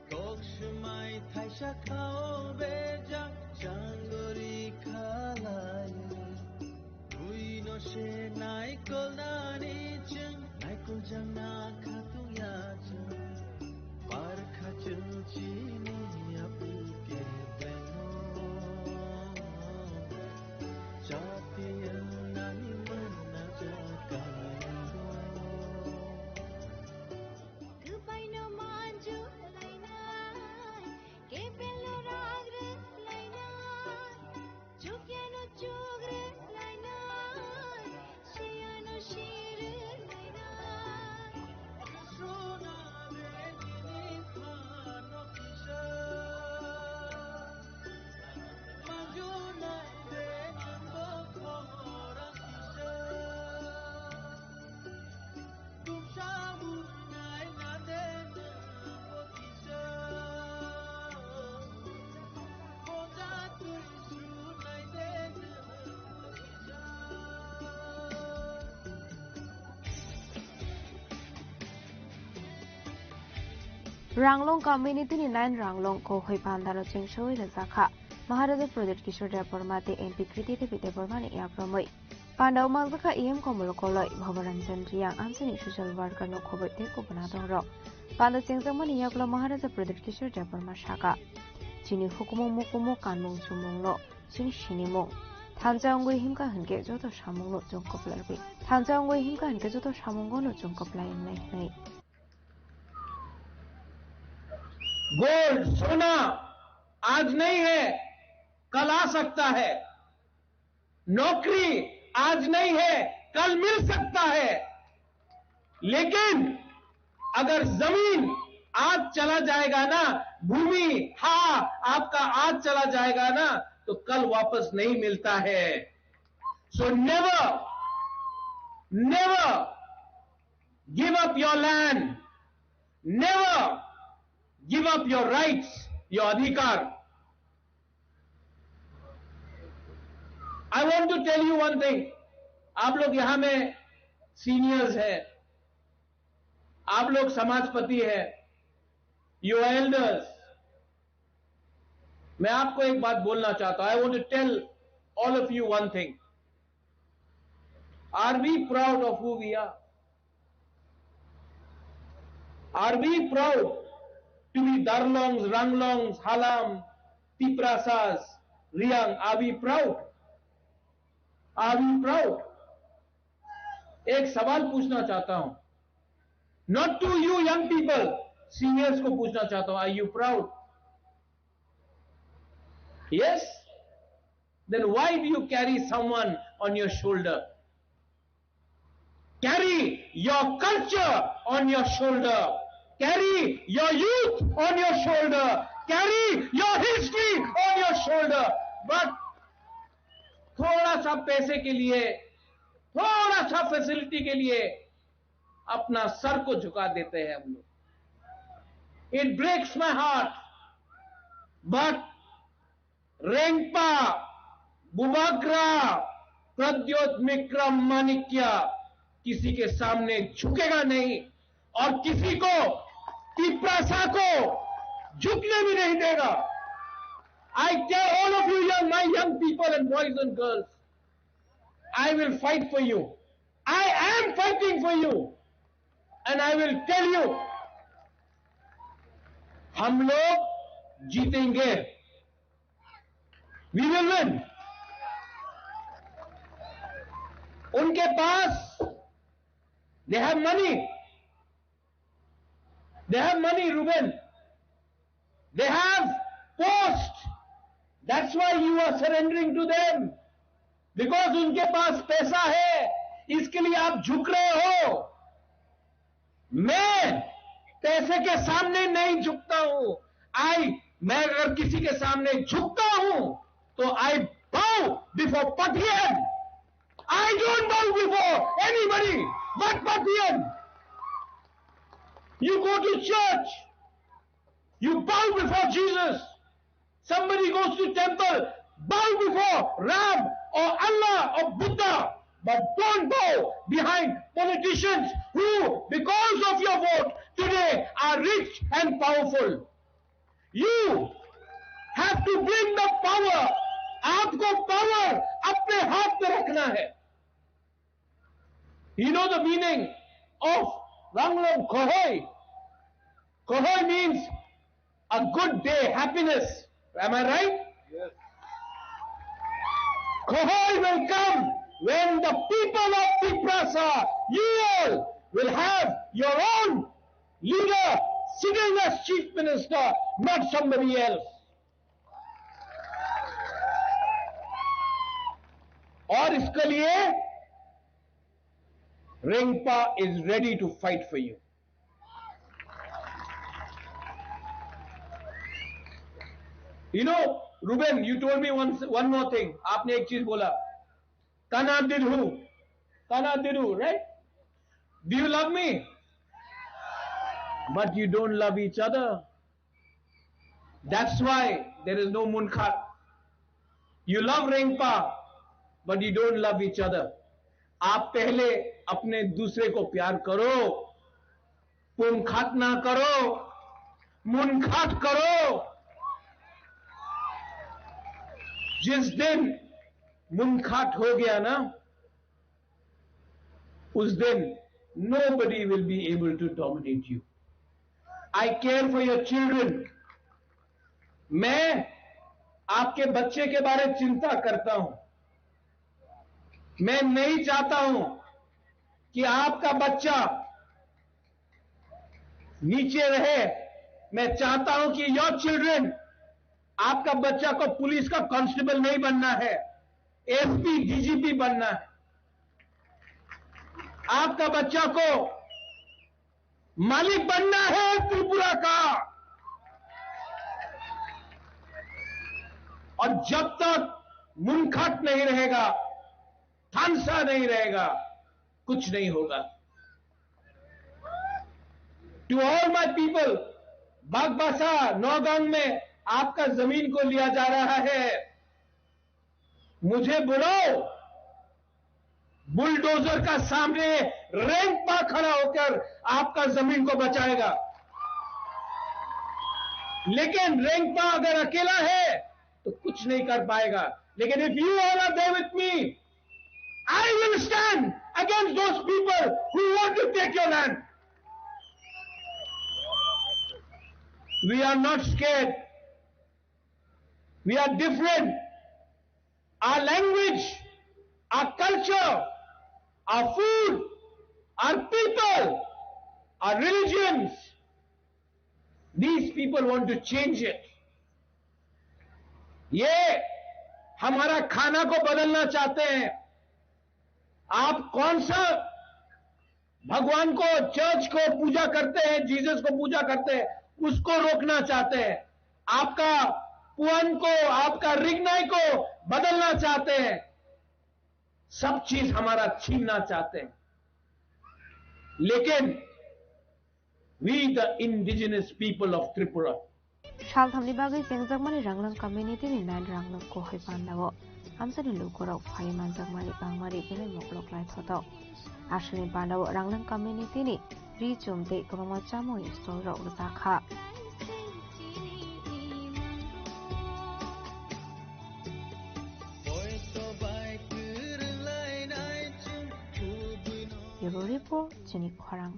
Kok swmai thaisa khao bejak changori khalai. Buino se naikol dani chwng, naikol jangna khatung ya chwng. Barkha chwng chini apu ke beno. Chati yang nani mana jakano. Kwbaino manju lainai, kebelno ragrwk lainai, chukyano chugrwk lainai, siyano sirwk lainai. Ranglong community ni nine Ranglong Khohoi pandano chengsawi rwjakha Maharaja Pradip Kishore Debbarma tei M P Kriti Devi Debbarma ni yakromwi. Pandao manjakha E M Komol Koloi, Bhabaranjan Riyang, amchaini social worker no khoboi tei kubuna tongrok. Panda chengjakmani yagulo Maharaja Pradip Kishore Debbarma saka, chini hukumu mukumu kanmung chumungno chini sinimung. Thansa wngwi himkha hinkhe joto samungno chwng kwplaiwi. Thansa wngwi himkha hinkhe joto samungono chwng kwplai wngnai hwnwi. Gold, सोना आज नहीं है, कल आ सकता है। नौकरी आज नहीं है, कल मिल सकता है। लेकिन अगर जमीन आज चला जाएगा ना, भूमि, हा, आपका आज चला जाएगा ना, तो कल वापस नहीं मिलता है। So never, never give up your land, never give up your rights, your अधिकार। I want to tell you one thing, आप लोग यहाँ में seniors हैं, आप लोग समाजपति हैं, you are elders। मैं आपको एक बात बोलना चाहता हूं, I want to tell all of you one thing। Are we proud of who we are? Are we proud to be Darlongs, Ranglongs, Halam, Tiprasas, Riang? Are we proud? Are we proud? एक सवाल पूछना चाहता हूं, not to you young people, seniors को पूछना चाहता हूं, are you proud? Yes? Then why do you carry someone on your shoulder? Carry your culture on your shoulder. Carry your youth on your shoulder. Carry your history on your shoulder. But थोड़ा सा पैसे के लिए, थोड़ा सा फैसिलिटी के लिए अपना सर को झुका देते हैं हम लोग। It breaks my heart, but Rengpa, Bubagra, Pradyot Mikram Manikya किसी के सामने झुकेगा नहीं। और किसी को, तिप्रासा को, झुकने भी नहीं देगा। I tell all of you, young, my young people and boys and girls, I will fight for you. I am fighting for you. And I will tell you, हम लोग जीतेंगे। We will win. उनके पास, they have money. They have money, Ruben. They have post. That's why you are surrendering to them. Because उनके पास पैसा है, इसके लिए आप झुक रहे हो। मैं पैसे के सामने नहीं झुकता हूं। I, मैं अगर किसी के सामने झुकता हूं, तो I bow before Pathian. I don't bow before anybody but Pathian. You go to church, you bow before Jesus. Somebody goes to temple, bow before Ram or Allah or Buddha, but don't bow behind politicians who, because of your vote, today are rich and powerful. You have to bring the power. आपको पावर अपने हाथ में रखना है। You know the meaning of Ranglong Kohoi? Kohoi means a good day, happiness. Am I right? Yes. Kohoi will come when the people of Tiprasa, you all will have your own leader sitting as chief minister, not somebody else. और इसके लिए Rengpa is ready to fight for you. You know, Ruben, you told me one, one more thing. आपने एक चीज बोला, Kana Didhu, Kana Didhu, right? Do you love me? But you don't love each other. That's why there is no Munkhat. You love Rengpa, but you don't love each other. आप पहले अपने दूसरे को प्यार करो, पुंखाट ना करो, मुनखाट करो। जिस दिन मुनखाट हो गया ना, उस दिन nobody will be able to dominate you. I care for your children. मैं आपके बच्चे के बारे चिंता करता हूं। मैं नहीं चाहता हूं कि आपका बच्चा नीचे रहे। मैं चाहता हूं कि your children, आपका बच्चा को पुलिस का कांस्टेबल नहीं बनना है, एसपी, डीजीपी बनना है। आपका बच्चा को मालिक बनना है त्रिपुरा का। और जब तक मुनखट नहीं रहेगा, थानसा नहीं रहेगा, कुछ नहीं होगा। To all my people, बागबासा नौगांव में आपका जमीन को लिया जा रहा है, मुझे बुलाओ, बुलडोजर का सामने रेंगपा खड़ा होकर आपका जमीन को बचाएगा। लेकिन रेंगपा अगर अकेला है तो कुछ नहीं कर पाएगा। लेकिन if you all are there with me, I will stand against those people who want to take your land. We are not scared. We are different. Our language, our culture, our food, our people, our religions, these people want to change it. ये हमारा खाना को बदलना चाहते हैं। आप कौन सा भगवान को, चर्च को पूजा करते हैं, जीसस को पूजा करते हैं, उसको रोकना चाहते हैं। आपका पुअन को, आपका रिगनाई को बदलना चाहते हैं। सब चीज हमारा छीनना चाहते हैं। लेकिन we, the indigenous people of Tripura, Salthamni bagwi chengjakmani Ranglang community ni nine Ranglang Kohoi pandao amchani lukurok phai manjakmani bangmani belai moklok lai thotok. Aswkni pandao Ranglang community ni ri chum tei kwbangma chamung stall rok rwjakha. Bureau Report, chini khorang.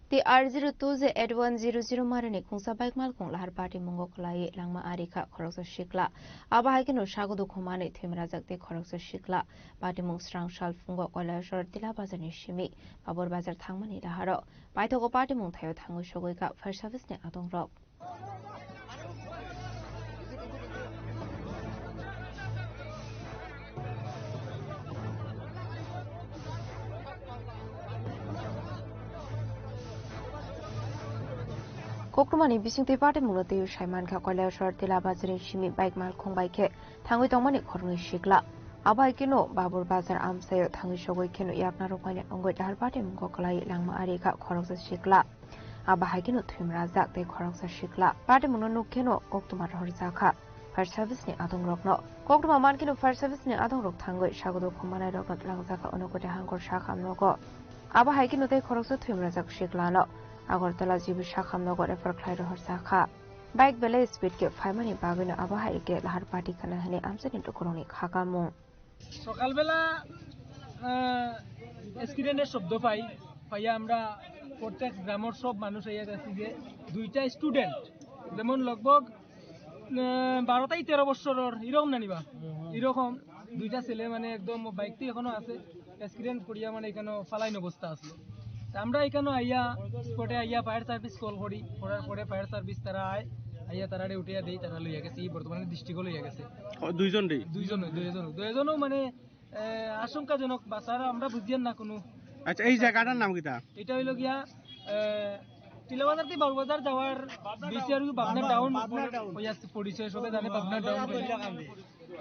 T R zero two Z eight one zero zero marini khungsa bike malkhung lahar party mungo kwlaiwi langma ari kha khoroksa sikla. Abo hai kheno sago dukhu manwi thwimrajak tei khoroksa sikla. Party mung srang sal phungo Koilashahar Tila Bazar ni simi Babur Bazar thangmani laharo paithago party mung thaio thangwi sogwi kha fire service ni adongrok. Koktwmani bisingtwi party mungno twiwi sai mankha Koilashahar Tila Bazar ni simi bike malkhung bai khe thangwi tongmani khoroknwi sikla. Abo hai kheno Babur Bazar amchaio thangwi sogwi kheno yakna rwkmani wngwi lahar party mungo kwlaiwi langma ari kha khoroksa sikla. Abo hai kheno thwimrajak tei khoroksa sikla. Party mungno nuk kheno koktwma rohorjakha fire service ni adongrokno. Koktwma man kheno fire service ni adongrok thangwi sago dukhu manairokno twlangjakha Unakoti Hangkor sakhamnogo. Abo hai kheno tei khoroksa thwimrajak siklano Agartala G B sakhamnogo refer khlai rohorjakha. Bike belai speed khe phaimani bagwino abo hai khe lahar party khna hwnwi amchaini lukurokni khakamung. সকালবেলা, আহ, অ্যাক্সিডেন্টের শব্দ পাই, পাইয়া আমরা প্রত্যেক গ্রামের সব মানুষ আইয়া গেছি যে দুইটা স্টুডেন্ট, যেমন লগভগ, আহ, বারো তাই তেরো বছরের এরকম না নিবা, এরকম দুইটা ছেলে মানে একদম বাইকটি এখনো আছে, অ্যাক্সিডেন্ট করিয়া মানে এখানে ফালাইন অবস্থা আছে। তা আমরা এখানে আইয়া, স্পটে আইয়া ফায়ার সার্ভিস কল করি, করার পরে ফায়ার সার্ভিস তারা আয়, আইয়া তারা উঠিয়া দেই, তারা লইয়া গেছে, এই বর্তমানে ডিস্ট্রিক্টও লইয়া গেছে। ও, দুইজন রে? দুইজন, দুইজন, দুইজনও মানে, এ, আশঙ্কাজনক বাঁচার আমরা বুঝিয়ার না কোনো। আচ্ছা, এই জায়গাটার নাম কিতা? এটা হইল গিয়া, এ, টিলাবাজার থেকে বাবুবাজার যাওয়ার বেশি আর কি পাবনা ডাউন হইয়া আছে, পরিচয় সবাই জানে পাবনা ডাউন।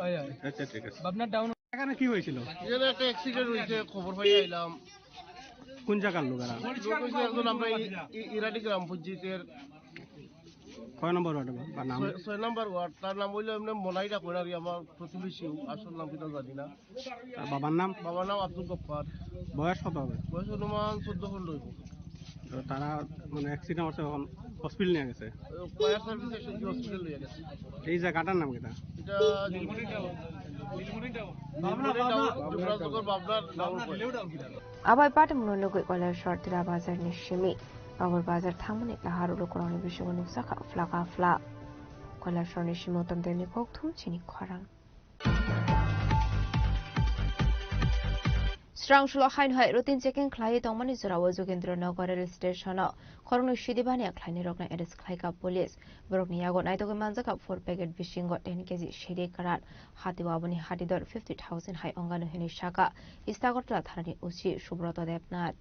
হয়, হয়। আচ্ছা, ঠিক আছে। পাবনা ডাউন। এখানে কি হয়েছিল? এখানে একটা অ্যাক্সিডেন্ট হয়েছে, খবর পাই আইলাম। কোন জায়গার লোকেরা? লোক হইছে একজন আমরা ই-, ই-, ইরানি গ্রাম পঞ্চায়েতের কয় নম্বর ওয়ার্ডে বা, বা নাম? ছয়, ছয় নম্বর ওয়ার্ড। তার নাম হইলো এমনি মোনাই ডাকবেন আর কি, আমার প্রতিবেশী, আসল নাম কিনা জানি না। আর বাবার নাম? বাবার নাম আব্দুল গফফার। বয়স কত হবে? বয়স অনুমান চোদ্দ পনেরো হইব। তো তারা মানে অ্যাক্সিডেন্ট হচ্ছে, এখন হসপিটাল নিয়ে গেছে। ফায়ার সার্ভিস এসে কি হসপিটাল নিয়ে গেছে? এই জায়গাটার নাম কিতা? এটা নীলমণি টাউন। নীলমণি টাউন, যুবরাজনগর বাবলা town. Abai party mungno nugwi Koilashahar Tila Bazar ni simi Babur Bazar thangmani lahar lukurokni bisingo nukjakha phlaka phla. Koilashahar ni simi Uttam Debni kokthum chini khorang. Srang sulo haino hai routine checking khlaiwi tongmani jorao Jogendra Nagar rail station o khoroknwi sidi baniya khlainai rokno arrest khlaikha police. Borokni yago naitugwi manjakha four packet bisingo ten K G sidi kwran. Hatio aboni hati dor fifty thousand hai wngano hinwi sakha East Agartala thanani O C Subroto Debnath.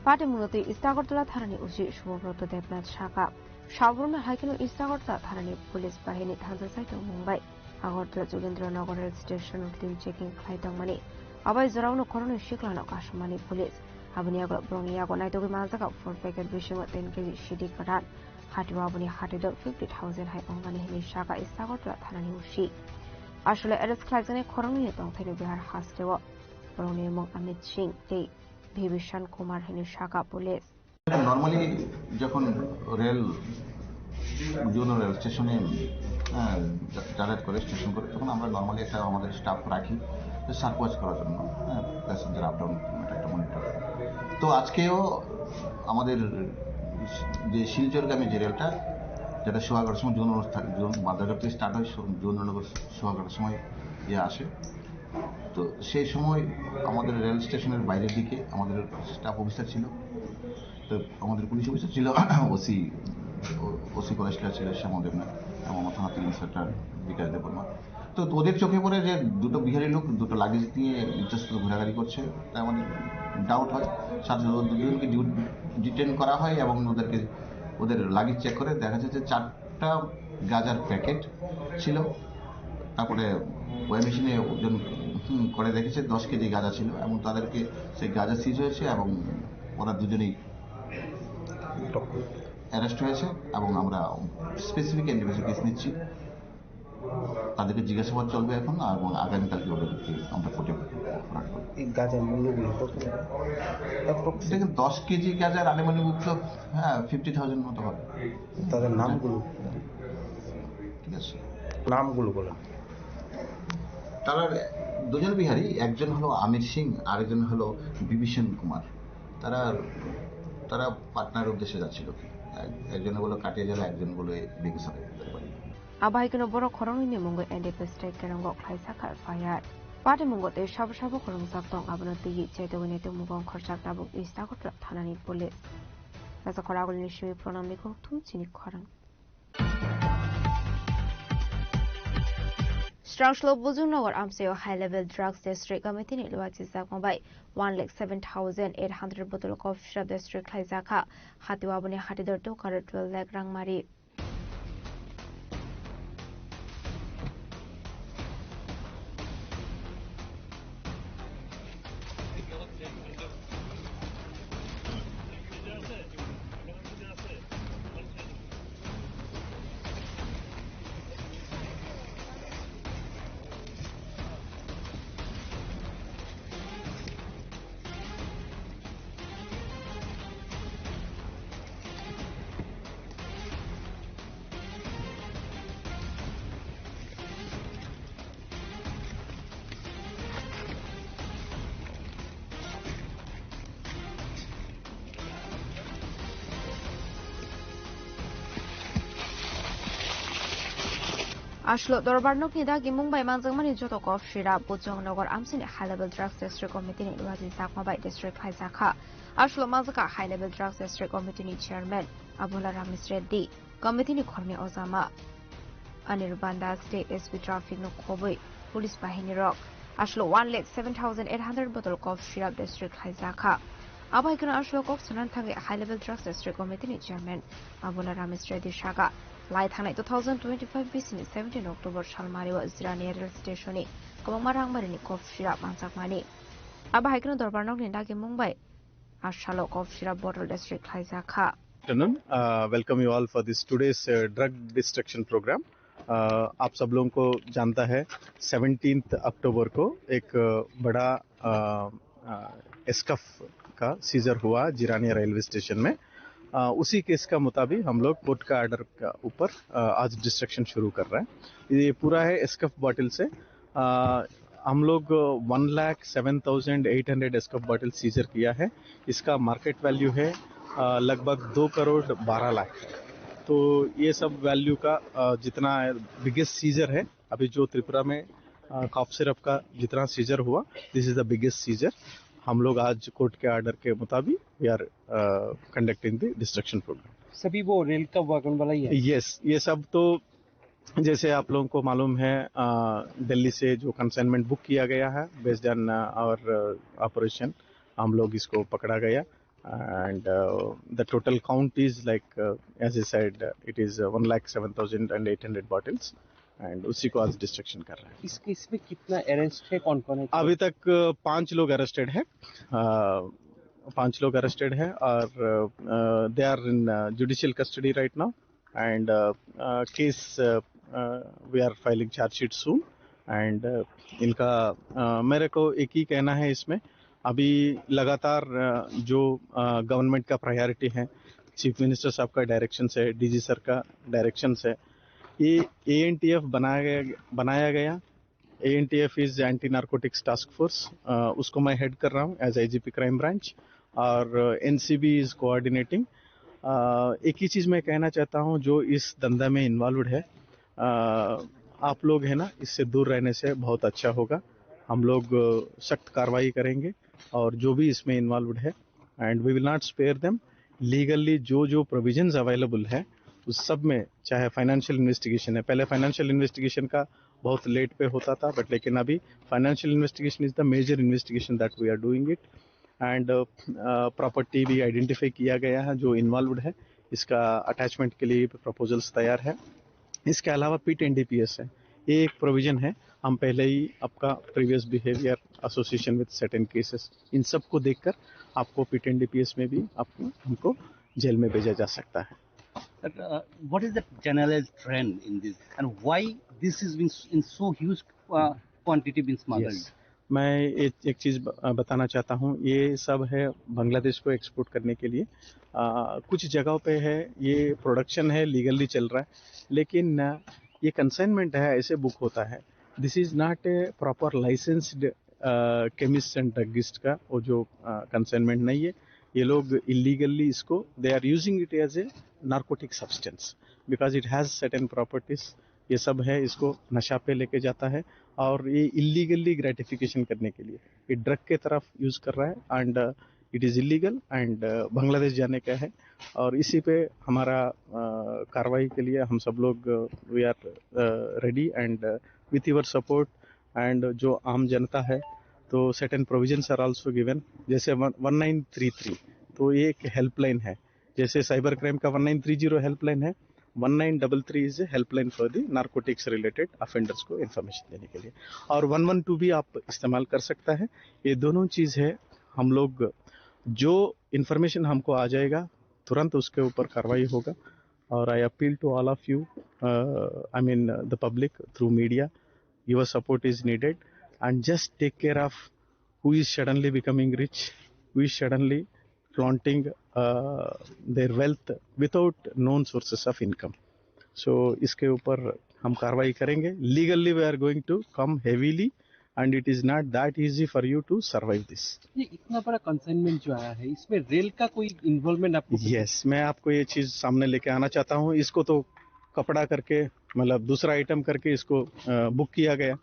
Party mungno twi East Agartala thanani O C Subroto Debnath sakha, sabrumno hai kheno East Agartala thanani police bahini thansa sai tongmung bai Agartala Jogendra Nagar rail station routine checking khlai tongmani. Abai jorao no khoroknwi siklano kasumani police. Aboni yago borokni yago naitugwi manjakha four packet bisingo ten K G sidi kwran. Hatio aboni hati dor fifty thousand hai wngmani hinwi sakha East Agartala thanani O C. Asole arrest khlaijaknai khoroknwini tongthaino Bihar hasteo. Borokni mung Amit Singh tei Bibhishan Kumar hinwi sakha police. Normally যখন rail, zone rail স্টেশনে, হ্যাঁ, যা-, যাতায়াত করে, স্টেশন করে, তখন আমরা নর্মালি একটা আমাদের স্টাফ রাখি, সার্কুলার করার জন্য, হ্যাঁ, প্যাসেঞ্জার আপ ডাউন একটা মনিটর। তো আজকেও আমাদের যে শিলচরগামী যে রেলটা, যেটা সোয়াগার সময় জোন অনুষ্ঠান, জোন বাজারঘাট থেকে স্টার্ট হয়, সো-, জোন নগর সোয়াগার সময় ইয়ে আসে। তো সেই সময় আমাদের রেল স্টেশনের বাইরের দিকে আমাদের স্টাফ অফিসার ছিল, তো আমাদের পুলিশ অফিসার ছিল, ওসি, ওসি কলেজটা ছিল শ্যামল দেবনাথ এবং আমার থানা ইন্সপেক্টর বিকাশ দেববর্মা। তো ওদের চোখে পড়ে যে দুটো বিহারি লোক দুটো লাগেজ নিয়ে ইচ্ছাস্বত্ব ঘোরাঘুরি করছে, তাই আমাদের ডাউট হয়। সাথে সাথে ওদের দুজনকে ডিউ-, ডিটেন করা হয় এবং ওদেরকে, ওদের লাগেজ চেক করে দেখা যাচ্ছে চারটা গাঁজার প্যাকেট ছিল। তারপরে ওই মেশিনে ওজন হুম, করে দেখেছে, দশ কেজি গাঁজা ছিল এবং তাদেরকে সেই গাঁজা সিজ হয়েছে এবং ওরা দুজনেই অ্যারেস্ট হয়েছে এবং আমরা স্পেসিফিক ইন্ডিভিজুয়াল কেস নিচ্ছি। তাদেরকে জিজ্ঞাসাবাদ চলবে এখন এবং আগামীকালকে ওদেরকে আমরা কোর্টে ফরওয়ার্ড করবো। এই গাঁজার মূল্যগুলো কত? অ্যাপ্রক্স দেখেন, দশ কেজি গাঁজার আনুমানিক মূল্য, হ্যাঁ, ফিফটি থাউজেন্ড মতো হবে। তাদের নামগুলো? ঠিক আছে। নামগুলো বলেন। তারা দুজন বিহারি, একজন হলো আমির সিং, আরেকজন হলো বিভীষণ কুমার। তারা, তারা পাটনার উদ্দেশ্যে যাচ্ছিল। এক-, একজনে বললো কাটিয়াঝালা, একজন বললো এই বেগুসরাই তাদের বাড়ি। Abo hai kheno borok khoroknwi ni mungo N D P strike kerongok khlaijak kha F I R. Pati mungo tei sabo sabo khoroknwk jak tong, abono twiwi chetogwi nai tongmungo wngkhorjak tabuk East Agartala thanani police. Rajakhor agulini simi Pranamni kokthum chini khorang. Srangslok Bujung Nagar amchaio High Level Drugs District Committee ni luachi jakma bai one lakh seven thousand eight hundred bottle cough syrup district khlaijak kha. Hatio aboni hatidor dokan twelve lakh rang mari. Aswk Dorbar nokni dagimung bai manjakmani joto cough syrup Bujong Nagar amchaini High Level Drugs District Committee ni luachi jakma bai district khlaijak kha. Aswk manjakha High Level Drugs District Committee ni Chairman Abula Ramesh Reddy, committee ni khoroknwi ojama Anirban Das tei S P Traffic no khobwi police bahini rok. Aswk one lakh seven thousand eight hundred bottle cough syrup district khlaijak kha. Abo hai kheno aswk kok sanani thangwi High Level Drugs District Committee ni Chairman Abula Ramesh Reddy saka, lai thangnai two thousand twenty-five bisini seventeen October salmario Jirania rail station ni kwbangma rangmari ni cough syrup manjakmani. Abo hai kheno Dorbar nokni dagimung bai asalo cough syrup bottle district khlaijak kha. Afternoon. Uh, welcome you all for this today's, uh, drug destruction program. Uh, आप सब लोगों को जानता है, सेवनटीन्थ अक्टूबर को एक, uh, बड़ा, uh, uh, Eskuf का सीजर हुआ जिरानिया रेलवे स्टेशन में। Uh, उसी केस का मुताबिक हम लोग कोर्ट का ऑर्डर का ऊपर, uh, आज डिस्ट्रक्शन शुरू कर रहे हैं। ये पूरा है एस्कफ बॉटल से। Uh, हम लोग one lakh seven thousand eight hundred Eskuf bottle seizure किया है। इसका मार्केट वैल्यू है, अ, लगभग दो करोड़ बारह लाख। तो ये सब वैल्यू का, अ, जितना बिगेस्ट सीजर है अभी जो त्रिपुरा में, अ, कॉफ सिरप का जितना सीजर हुआ, this is the biggest seizure। हम लोग आज कोर्ट के ऑर्डर के मुताबिक we are, uh, conducting the destruction program। सभी वो रेल का वैगन वाला ही है? यस, ये सब तो जैसे आप लोगों को मालूम है, अ, दिल्ली से जो कंसाइनमेंट बुक किया गया है, based on, uh, our, uh, operation, हम लोग इसको पकड़ा गया। And, uh, the total count is like, uh, as I said, uh, it is, uh, one lakh seven thousand and eight hundred bottles, and उसी को आज डिस्ट्रक्शन कर रहे हैं। इस केस में कितना अरेस्ट है, कौन कौन है? अभी तक, uh, पांच लोग अरेस्टेड है, uh, पांच लोग अरेस्टेड है और, uh, uh, they are in, uh, judicial custody right now। And, uh, uh, case, uh, uh, we are filing charge sheet soon। And, uh, इनका, uh, मेरे को एक ही कहना है इसमें, अभी लगातार, uh, जो, uh, गवर्नमेंट का प्रायोरिटी है, चीफ मिनिस्टर साहब का डायरेक्शन है, डीजी सर का डायरेक्शन है, ये एएनटीएफ बनाया गया, बनाया गया। ANTF is anti narcotics task force, उसको मैं हेड कर रहा हूँ एज आईजीपी क्राइम ब्रांच, और एनसीबी इज कोऑर्डिनेटिंग। एक ही चीज़ मैं कहना चाहता हूँ, जो इस धंधा में इन्वॉल्व है, uh, आप लोग है ना, इससे दूर रहने से बहुत अच्छा होगा। हम लोग, uh, सख्त कार्रवाई करेंगे और जो भी इसमें इन्वॉल्व है, and we will not spare them। Legally जो जो प्रोविजंस अवेलेबल है, उस सब में, चाहे फाइनेंशियल इन्वेस्टिगेशन है, पहले फाइनेंशियल इन्वेस्टिगेशन का बहुत लेट पे होता था, बट लेकिन अभी financial investigation is the major investigation that we are doing it। And property भी आइडेंटिफाई किया गया है जो इन्वॉल्व है, इसका अटैचमेंट के लिए प्रपोजल्स तैयार है। इसके अलावा पिट एनडीपीएस है, ये एक प्रोविजन है, हम पहले ही आपका previous behaviour association with certain cases, इन सब को देखकर आपको पीटेन डीपीएस में भी आपको, हमको जेल में भेजा जा सकता है। But uh, what is the generalized trend in this, and why this is being s- in so huge uh, quantity being smuggled? Yes, मैं एक, एक चीज़ ब- बताना चाहता हूँ। ये सब है बांग्लादेश को एक्सपोर्ट करने के लिए। आ, कुछ जगहों पे है, ये प्रोडक्शन है, लीगली चल रहा है, लेकिन आ, ये कंसाइनमेंट है, ऐसे बुक होता है। This is not a proper licensed chemist and druggist का वो जो कंसाइनमेंट नहीं है। ये लोग इलीगली इसको, they are using it as a narcotic substance because it has certain properties। ये सब है, इसको नशा पे लेके जाता है और ये इलीगली ग्रेटिफिकेशन करने के लिए ये ड्रग के तरफ यूज कर रहा है। And it is illegal and Bangladesh जाने का है। और इसी पे हमारा अ, कार्रवाई के लिए हम सब लोग, we are ready and with your support। And जो आम जनता है, तो certain provisions are also given, जैसे वन नाइन थ्री थ्री, तो ये एक हेल्पलाइन है। जैसे साइबर क्राइम का one nine three zero helpline है, one nine double three is a helpline for the narcotics related offenders को इन्फॉर्मेशन देने के लिए। और वन वन टू भी आप इस्तेमाल कर सकता है। ये दोनों चीज़ है। हम लोग, जो इन्फॉर्मेशन हमको आ जाएगा, तुरंत उसके ऊपर कार्रवाई होगा। और I appeal to all of you, I mean the public, through media, your support is needed and just take care of who is suddenly becoming rich, who is suddenly flaunting uh, their wealth without known sources of income। So इसके ऊपर हम कार्रवाई करेंगे। Legally we are going to come heavily and it is not that easy for you to survive this। ये इतना बड़ा कंसाइनमेंट जो आया है, इसमें रेल का कोई इन्वॉल्वमेंट आपको? यस, मैं आपको ये चीज़ सामने लेके आना चाहता हूँ। इसको तो कपड़ा करके, मतलब दूसरा आइटम करके इसको बुक किया गया।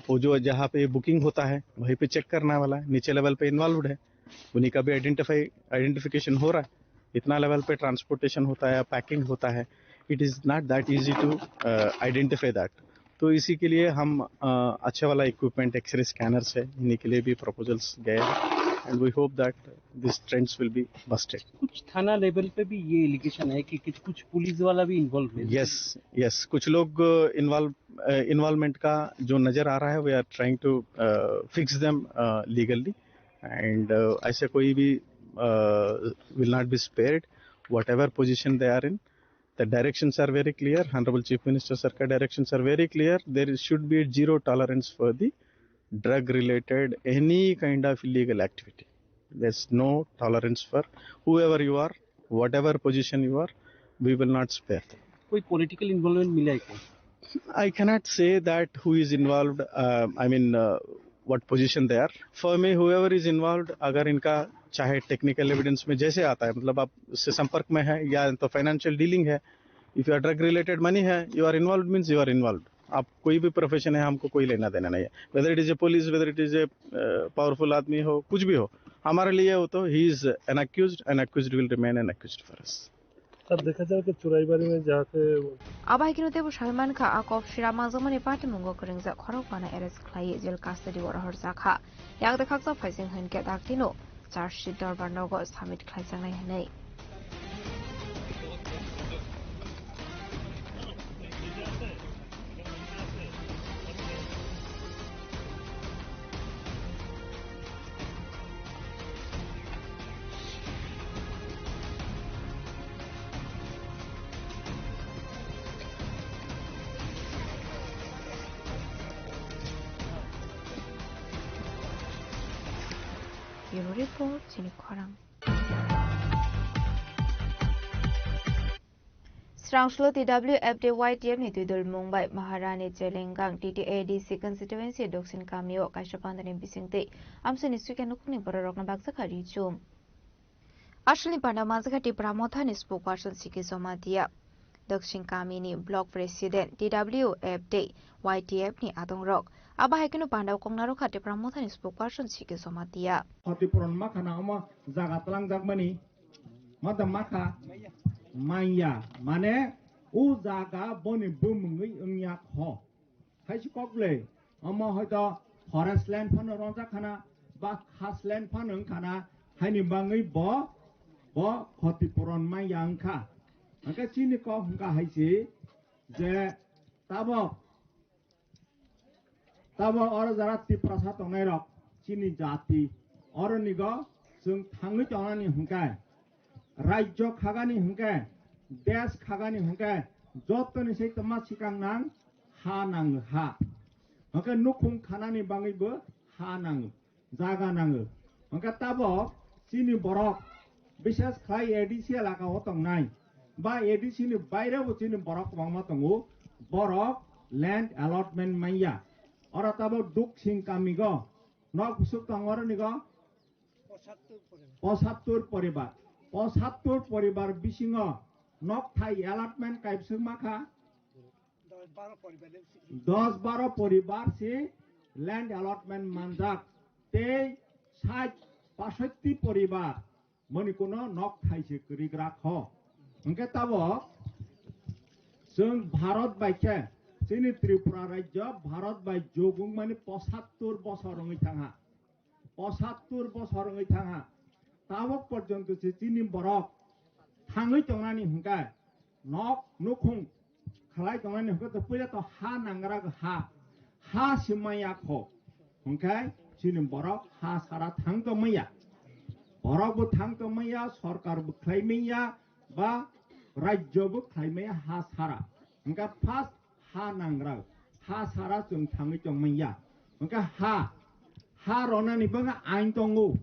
वो जो जहाँ पे बुकिंग होता है, वहीं पे चेक करने वाला है, नीचे लेवल पे इन्वॉल्व है, उन्हीं का भी आइडेंटिफाई आइडेंटिफिकेशन हो रहा है। इतना लेवल पे ट्रांसपोर्टेशन होता है, पैकिंग होता है, it is not that easy to identify that। तो इसी के लिए हम अ, अच्छे वाला इक्विपमेंट, एक्सरे स्कैनर्स है, इन्हीं के लिए भी प्रपोजल्स गए हैं। And we hope that this trends will be busted। कुछ थाना लेवल पे भी ये एलिगेशन है कि, कि कुछ पुलिस वाला भी इन्वॉल्व है? यस, यस, कुछ लोग इन्वॉल्व इन्वॉल्वमेंट का जो नज़र आ रहा है, we are trying to fix them legally। And ऐसे कोई भी will not be spared, whatever position they are in। The directions are very clear। Honorable Chief Minister sir ka directions are very clear। There should be zero tolerance for the drug related any kind of illegal activity। There's no tolerance for whoever you are, whatever position you are, we will not spare them। कोई political involvement मिला है क्या? I cannot say that who is involved, uh, I mean, uh, what position they are। For me, whoever is involved, अगर इनका चाहे technical evidence में जैसे आता है, मतलब आप उससे संपर्क में है या तो फाइनेंशियल डीलिंग है, if you are drug related money है, you are involved means you are involved। आप कोई भी प्रोफेशन है, हमको कोई लेना देना नहीं है, whether it is a police, whether it is a powerful आदमी हो, कुछ भी हो, हमारे लिए वो तो he is an accused and accused will remain an accused for us। तब देखा जाए कि चुराईबाड़ी में जाके Abo hai kheno teibo sawi mankha, a kok sira mangjakmani patimungo kwrwngjak khorokbano arrest khlaiwi jail custody o rohorjakha. Yakde khakchang phaising hwnkhe daktino charge sheet dorbar nogo submit khlaijaknai hwnwi. Bureau Report, chini khorang. Srangsulo T W F de Y T F ni twidulmung bai Maharani Chelengang T T A D C constituency Doksin kamio kaisa pandani bisingtwi amsini swikha nukhungni bororokno bakjakha richum. Asalni panda manjakha Tipra Mothani spokesperson Siki Jamatia, Doksin kamini block president T W F de Y T F ni adongrok. Abo hai kheno pandao kok narwkha Tipra Mothani spokesperson Siki Jamatia. Khatipuron makhana omo jaga twlangjakmani. Mada makha manya, mane o jaga boni bumungwi wngya kho. Haisi kok le, omo hoito forest land phano rongjak khana, ba khas land phano wng khana, haini bangwi bo, bo khoti puron manya wng kha. Hwnkhe chini kok hwnkha haisi je tabok Tabo oro jara Tiprasa tongnai rok chini jati, oro nigo chwng thangwi tongnani hwnkhe, rajyo khagani hwnkhe, desh khagani hwnkhe, jotoni se tongma swkang nang ha nang ha. Hwnkhe nukhung khanani bangwi bo ha nang, jaga nango. Hwnkhe tabok chini borok, bishes khlai A D C elaka o tongnai, ba A D C ni baire bo chini borok kwbangma tongo, borok land allotment manya. Oro tabok Duksing kamigo, nok bwswk tongo oro nigo? Pochattur poribar. Pochattur poribar. Pochattur poribar bisingo nok thai allotment kaibwswk makha? Dos baro poribar si land allotment manjak, tei sait pasotti poribar mani kuno nok thai se kwrwi gra kho. Hwnkhe tabok chwng Bharat bai khe, chini Tripura rajyo Bharat bai jogwng mani pochattur bosor wngwi thangha. Pochattur bosor wngwi thangha. Tabok porjonto se chini borok thangwi tongnani hwnkhe, nok nukhung khlai tongnani hwnkhe to puila to ha nangra ha, ha simaya kho. Hwnkhe chini borok ha sara thang tongmaya. Borok bo thang tongmaya, sorkar bo khlai maya, ba rajyo bo khlai maya ha sara. Hwnkhe first ha nangra, ha sara chwng thangwi tongmaya. Hwnkhe ha, ha ronani bagwi ain tongo.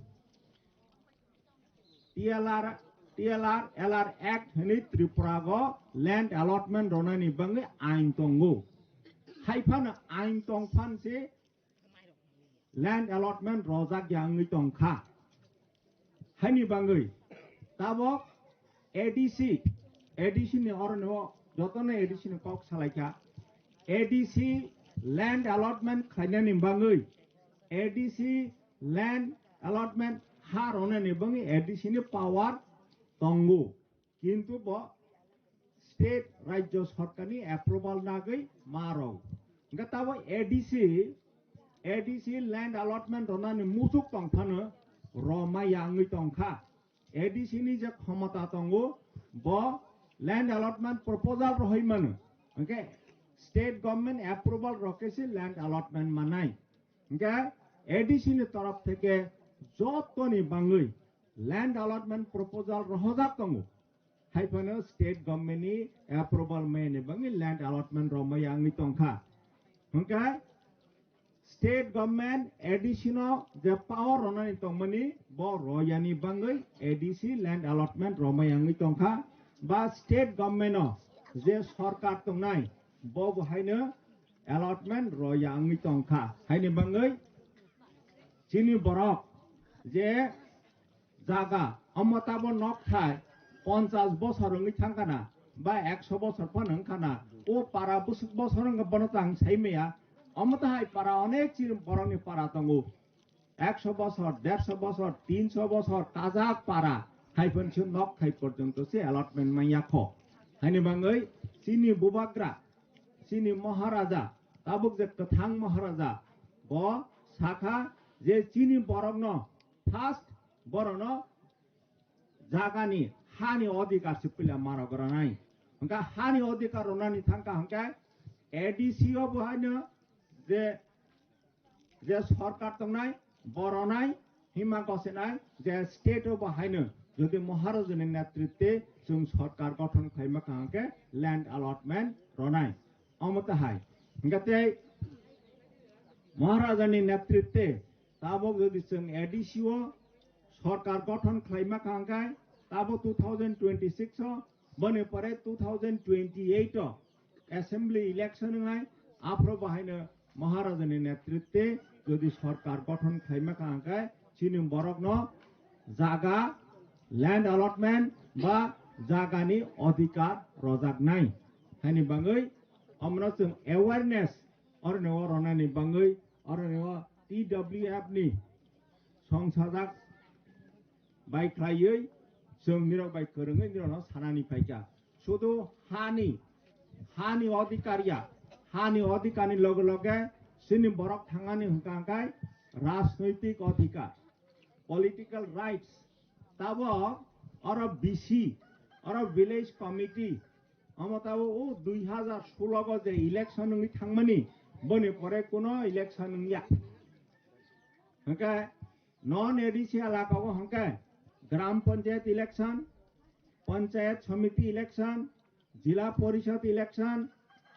T L R, T L R, L R Act hwnwi Tripura go land allotment ronani bagwi ain tongo. Hai phano ain tong phan se land allotment rojak ya wngwi tong kha. Haini bagwi tabok A D C, A D C ni oro no jotono A D C ni kok salai kha. A D C land allotment khlainani bagwi, A D C land allotment ha ronani bagwi A D C ni power tongo. Kintu bo state, rajyo sorkarni approval nagwi ma rw. Hwnkhe tabo A D C, A D C land allotment rwnani muchuk tong phano rw ma ya wngwi tong kha. A D C ni je khomota tongo, bo land allotment proposal rohoi mano. Hwnkhe state government approval rw khe se land allotment manai. Hwnkhe A D C ni torof theke jotoni bagwi land allotment proposal rohojak tongo. Hai phano state government ni approval maya ni bagwi land allotment rw ma ya wngwi tong kha. Hwnkhe state government A D C no je power rwnani tongmani bo rw yani bagwi A D C land allotment rw ma ya wngwi tong kha. Ba state government no je sorkar tongnai bo bo haino allotment rw ya wngwi tong kha. Haini bagwi chini borok je jaga, omo tabo nok thai ponchas bosor wngwi thang khana, ba ekso bosor phano wng khana, o para bwswk bosor wngkha bono tang sai maya, omo tahai para onek chini borokni para tongo, ekso bosor, derso bosor, tinso bosor, kajak para, hai phano se nok thai porjonto se allotment manya kho. Haini bagwi chini bubagra, chini Maharaja, tabuk je kwthang Maharaja, bo sakha je chini borokno first borokno jagani hani odhikar se puila ma rw granai. Hwnkha hani odhikar rwnani thangkha hwnkhe A D C o bo haino je, je sorkar tongnai, bo rwnai, hima gosenai, je state o bo haino jodi Maharajani netritwe chwng sorkar gothon khlaima kaham khe land allotment rwnai. Omo tahai. Hwnkhe tei Maharajani netritwe tabok jodi chwng A D C o sorkar gothon khlaima kaham khe tabo two thousand twenty-six o, boni pore two thousand twenty-eight o assembly election wngnai, aphuru bo haino Maharajani netritwe jodi sorkar gothon khlaima kaham khe chini borokno jaga, land allotment ba jagani odhikar rwjaknai. Haini bagwi omono chwng awareness oroni o rwnani bagwi oroni o T W F ni songsajak bai khlaiwi chwng nirok bai kwrwngwi nirokno sanani phaikha. Sudu hani, hani odhikar ya, hani odhikarni loge loge chini borok thangani hwnkha hwnkhe rajnoitik odhikar, political rights. Tabok oro B C, oro village committee, omo tabok o dui hazar solo o je election wngwi thangmani, Boni pore kuno election wngya. Hwnkhe non A D C elaka o hwnkhe Gram Panchayat election, Panchayat Samiti election, Jila Porishad election,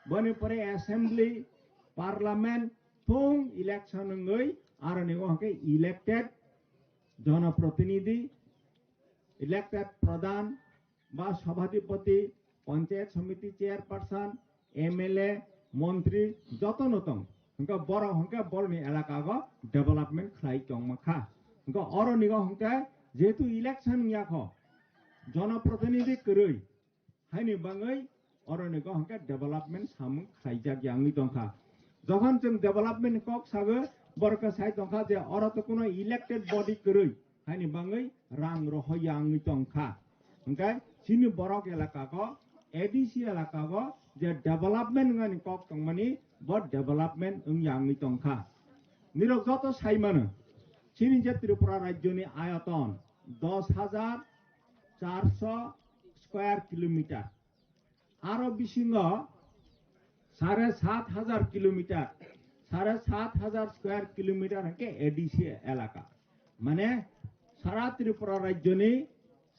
boni pore Assembly, Parliament, thung election wngwi aroni o hwnkhe elected jonoprotinidhi, elected pradhan, ba Sabhadipati, Panchayat Samiti Chairperson, M L A, Montri, jotono tong. Hwnkhe borok hwnkhe borokni elaka o development khlai tongma kha. Hwnkhe oroni o hwnkhe jehetu election wngya kho, jonoprotinidhi kwrwi, haini bangwi oroni o hwnkhe development samung khlaijak ya wngwi tongkha. Jokhon chwng development ni kok sago, borok khe sai tongkha je oro to kuno elected body kwrwi, haini bangwi rang rohor ya wngwi tongkha. Hwnkhe chini borok elaka o, A D C elaka o je development wngnani kok tongmani, bo development wngya wngwi tongkha. Nirok joto sai mano, chini je Tripura rajyoni ayoton dos hajar charso square kilometer. Aro bisingo sare sat hajar kilometer, sare sat hajar square kilometer hwnkhe A D C elaka. Mane sara Tripura rajyoni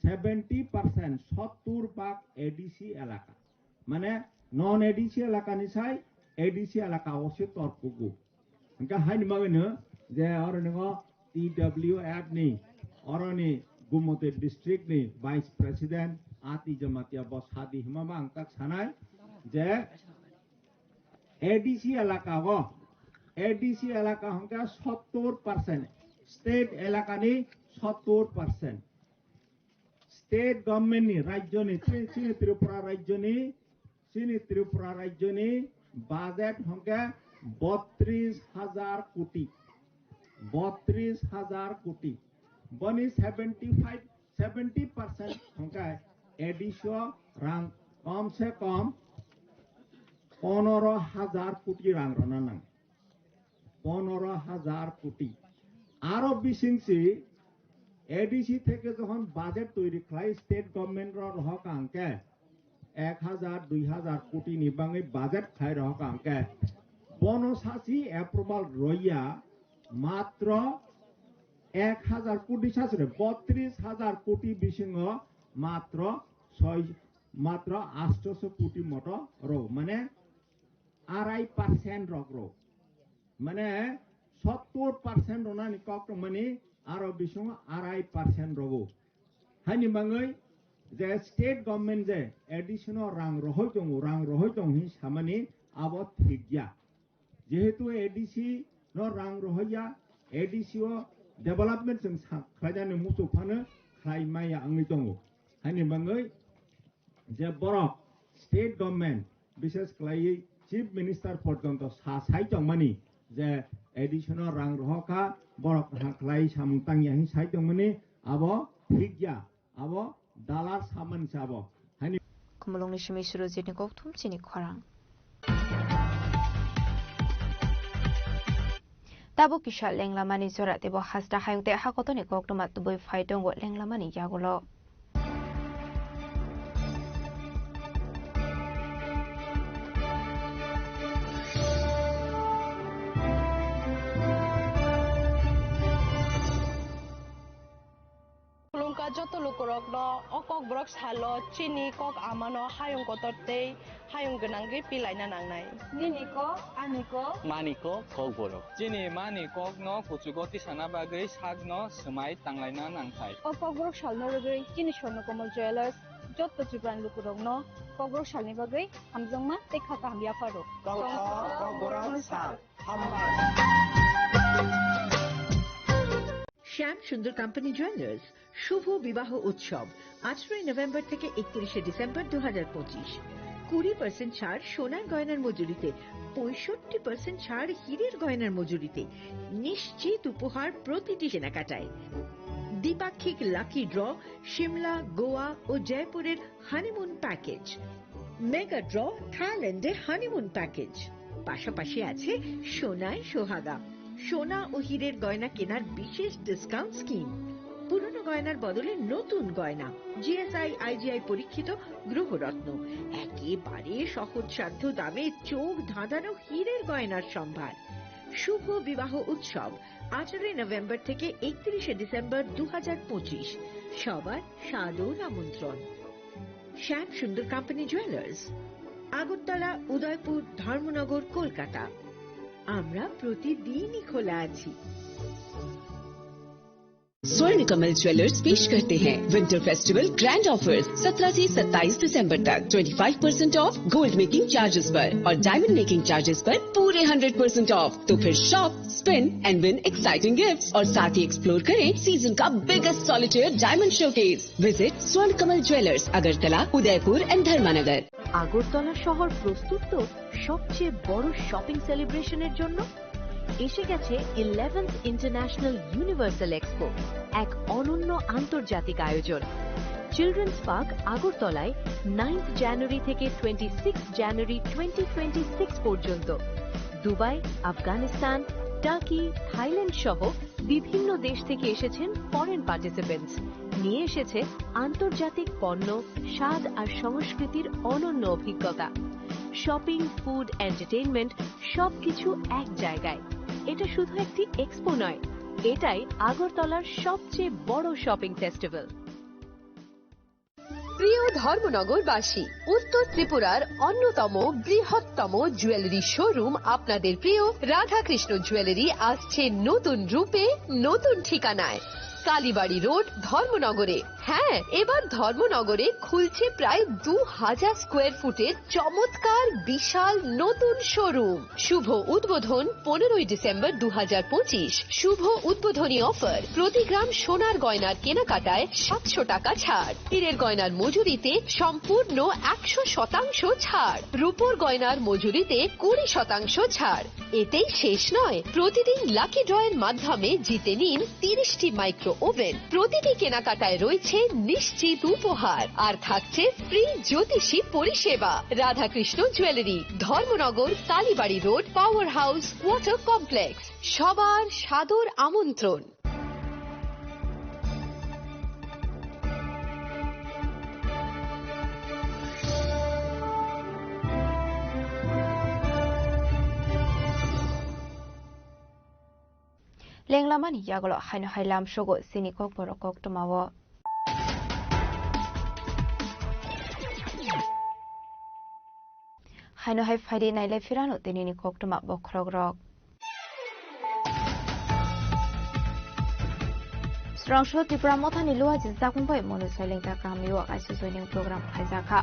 seventy percent, sottur bhag A D C elaka. Mane non A D C elakani sai A D C elaka o se tor kugo. Hwnkhe haini bagwino je oro ningo T W F ni, oroni Gumoti district ni vice president Ati Jamatia bo sadi hima ba ang tak sanai je A D C elaka o, A D C elaka hwnkhe sottur percent, state elakani sottur percent. State government ni, rajyoni, chini, chini Tripura rajyoni, chini Tripura rajyoni budget hwnkhe botris hajar koti, botris hajar koti. Boni seventy five, seventy percent hwnkhe A D C o rang kom se kom ponoro hajar koti rang rwna nang. Ponoro hajar koti. Aro bisingsi A D C theke jokhon budget toiri khlai state government ro rohok angkhe ek hajar, dui hajar koti ni bangwi budget khlai rohok angkhe bono sasi approval roya matro ek hajar koti sasre botris hajar koti bisingo matro soi, matro astoso koti moto ro, mane arai percent rok ro. Mane sottur percent ronani kok tongmani aro bisingo arai percent rogo. Haini bangwi je state government je A D C no rang rohoi tongo, rang rohoi tong hin samani abo thik ya. Jehetu A D C no rang rohoi ya, A D C o development chwng sa-, khlainani muchuk phano khlai maya wngwi tongo. Haini bangwi je borok state government, bishes khlaiwi chief minister porjonto sa sai tongmani je A D C no rang rohor kha, borok kaham khlai samung tangya hin sai tongmani, abo thik ya, abo dalar samani se abo. Haini Khumulwngni simi Surojit ni kokthum chini khorang. Tabuk kisa lenglamani jora teibo hasta hayung tei hakotoni koktwma tubui phai tongo lenglamani yagulo. Khulumkha joto lukurokno o Kokborok salo chini kok amano hayung kotor tei hayung gwnangwi pilaina nangnai. Nini kok, ani kok. Mani kok, Kokborok. Chini mani kokno kuchugo tisana bagwi sakno swmai tanglaina nangthai. O Kokborok salno rwgwi chini Swarnakomal Jewellers joto Tripurani lukurokno Kokborok salni bagwi hamjakma tei kha kaham yapharo. Kokborok sal. শ্যাম সুন্দর company jewellers, শুভ বিবাহ উৎসব, আঠারোই নভেম্বর থেকে একত্রিশে ডিসেম্বর দু হাজার পঁচিশ। কুড়ি পার্সেন্ট ছাড় সোনার গয়নার মজুরিতে, পঁয়ষট্টি পার্সেন্ট ছাড় হীরের গয়নার মজুরিতে, নিশ্চিত উপহার প্রতিটি কেনাকাটায়। দ্বিপাক্ষিক লাকি ড্র, সিমলা, গোয়া ও জয়পুরের হানিমুন প্যাকেজ, মেগা ড্র, থাইল্যান্ডে হানিমুন প্যাকেজ। পাশাপাশি আছে সোনায় সোহাগা, সোনা ও হীরের গয়না কেনার বিশেষ ডিসকাউন্ট স্কিম। পুরনো গয়নার বদলে নতুন গয়না, জিএসআই আইজিআই পরীক্ষিত গ্রহরত্ন, একেবারে সহজসাধ্য দামে চোখ ধাঁধানো হীরের গয়নার সম্ভার। শুভ বিবাহ উৎসব আঠারোই নভেম্বর থেকে একত্রিশে ডিসেম্বর দু হাজার পঁচিশ। সবার সাদর আমন্ত্রণ। শ্যাম সুন্দর কোম্পানি জুয়েলার্স, আগরতলা, উদয়পুর, ধর্মনগর, কলকাতা। আমরা প্রতিদিনই খোলা আছি। स्वर्ण कमल ज्वेलर्स पेश करते हैं विंटर फेस्टिवल ग्रैंड ऑफर्स। सत्रह से सत्ताईस दिसंबर तक twenty five percent of gold making charges पर और डायमंड मेकिंग चार्जेस पर पूरे हंड्रेड परसेंट ऑफ। तो फिर shop, spin and win exciting gifts और साथ ही एक्सप्लोर करें सीजन का biggest solitaire diamond showcase. Visit स्वर्ण कमल ज्वेलर्स, अगरतला, उदयपुर एंड धर्मानगर। আগরতলা শহর প্রস্তুত তো সবচেয়ে বড় শপিং সেলিব্রেশনের জন্য। এসে গেছে ইলেভেন্থ ইন্টারন্যাশনাল ইউনিভার্সাল এক্সপো, এক অনন্য আন্তর্জাতিক আয়োজন। চিলড্রেন্স পার্ক আগরতলায় নাইন্থ জানুয়ারি থেকে twenty six January twenty twenty six পর্যন্ত। দুবাই, আফগানিস্তান, টার্কি, থাইল্যান্ড সহ বিভিন্ন দেশ থেকে এসেছেন ফরেন পার্টিসিপেন্টস। নিয়ে এসেছে আন্তর্জাতিক পণ্য, স্বাদ আর সংস্কৃতির অনন্য অভিজ্ঞতা। শপিং, ফুড, এন্টারটেইনমেন্ট, সবকিছু এক জায়গায়। এটা শুধু একটি এক্সপো নয়, এটাই আগরতলার সবচেয়ে বড় শপিং ফেস্টিভ্যাল। প্রিয় ধর্মনগরবাসী, উত্তর ত্রিপুরার অন্যতম বৃহত্তম জুয়েলারি শোরুম আপনাদের প্রিয় রাধাকৃষ্ণ জুয়েলারি আসছে নতুন রূপে, নতুন ঠিকানায়। কালীবাড়ি রোড, ধর্মনগরে। হ্যাঁ, এবার ধর্মনগরে খুলছে প্রায় দু হাজার স্কোয়ার ফুটের চমৎকার বিশাল নতুন শোরুম। শুভ উদ্বোধন পনেরোই ডিসেম্বর দু হাজার পঁচিশ। শুভ উদ্বোধনী অফার, প্রতি গ্রাম সোনার গয়নার কেনাকাটায় সাতশো টাকা ছাড়, হীরের গয়নার মজুরিতে সম্পূর্ণ একশো শতাংশ ছাড়, রূপোর গয়নার মজুরিতে কুড়ি শতাংশ ছাড়। এতেই শেষ নয়, প্রতিদিন লাকি ড্রয়ের মাধ্যমে জিতে নিন তিরিশটি মাইক্রো ওভেন। প্রতিটি কেনাকাটায় রয়েছে নিশ্চিত উপহার, আর থাকছে ফ্রি জ্যোতিষী পরিষেবা। Radhakrishna jewellery, Dharmanagar, Kalibari road, power house, water complex. সবার সাদর আমন্ত্রণ। Lenglamani yagulo haino hai lamsogo chini kokborok koktwmao. Haino hai phaidi nailai phirano tinini koktwma bokhorokrok. Srangso Tipra Mothani Luaji Jakung bai Monu Soilengta Kamio kaisa joining program khaijakha.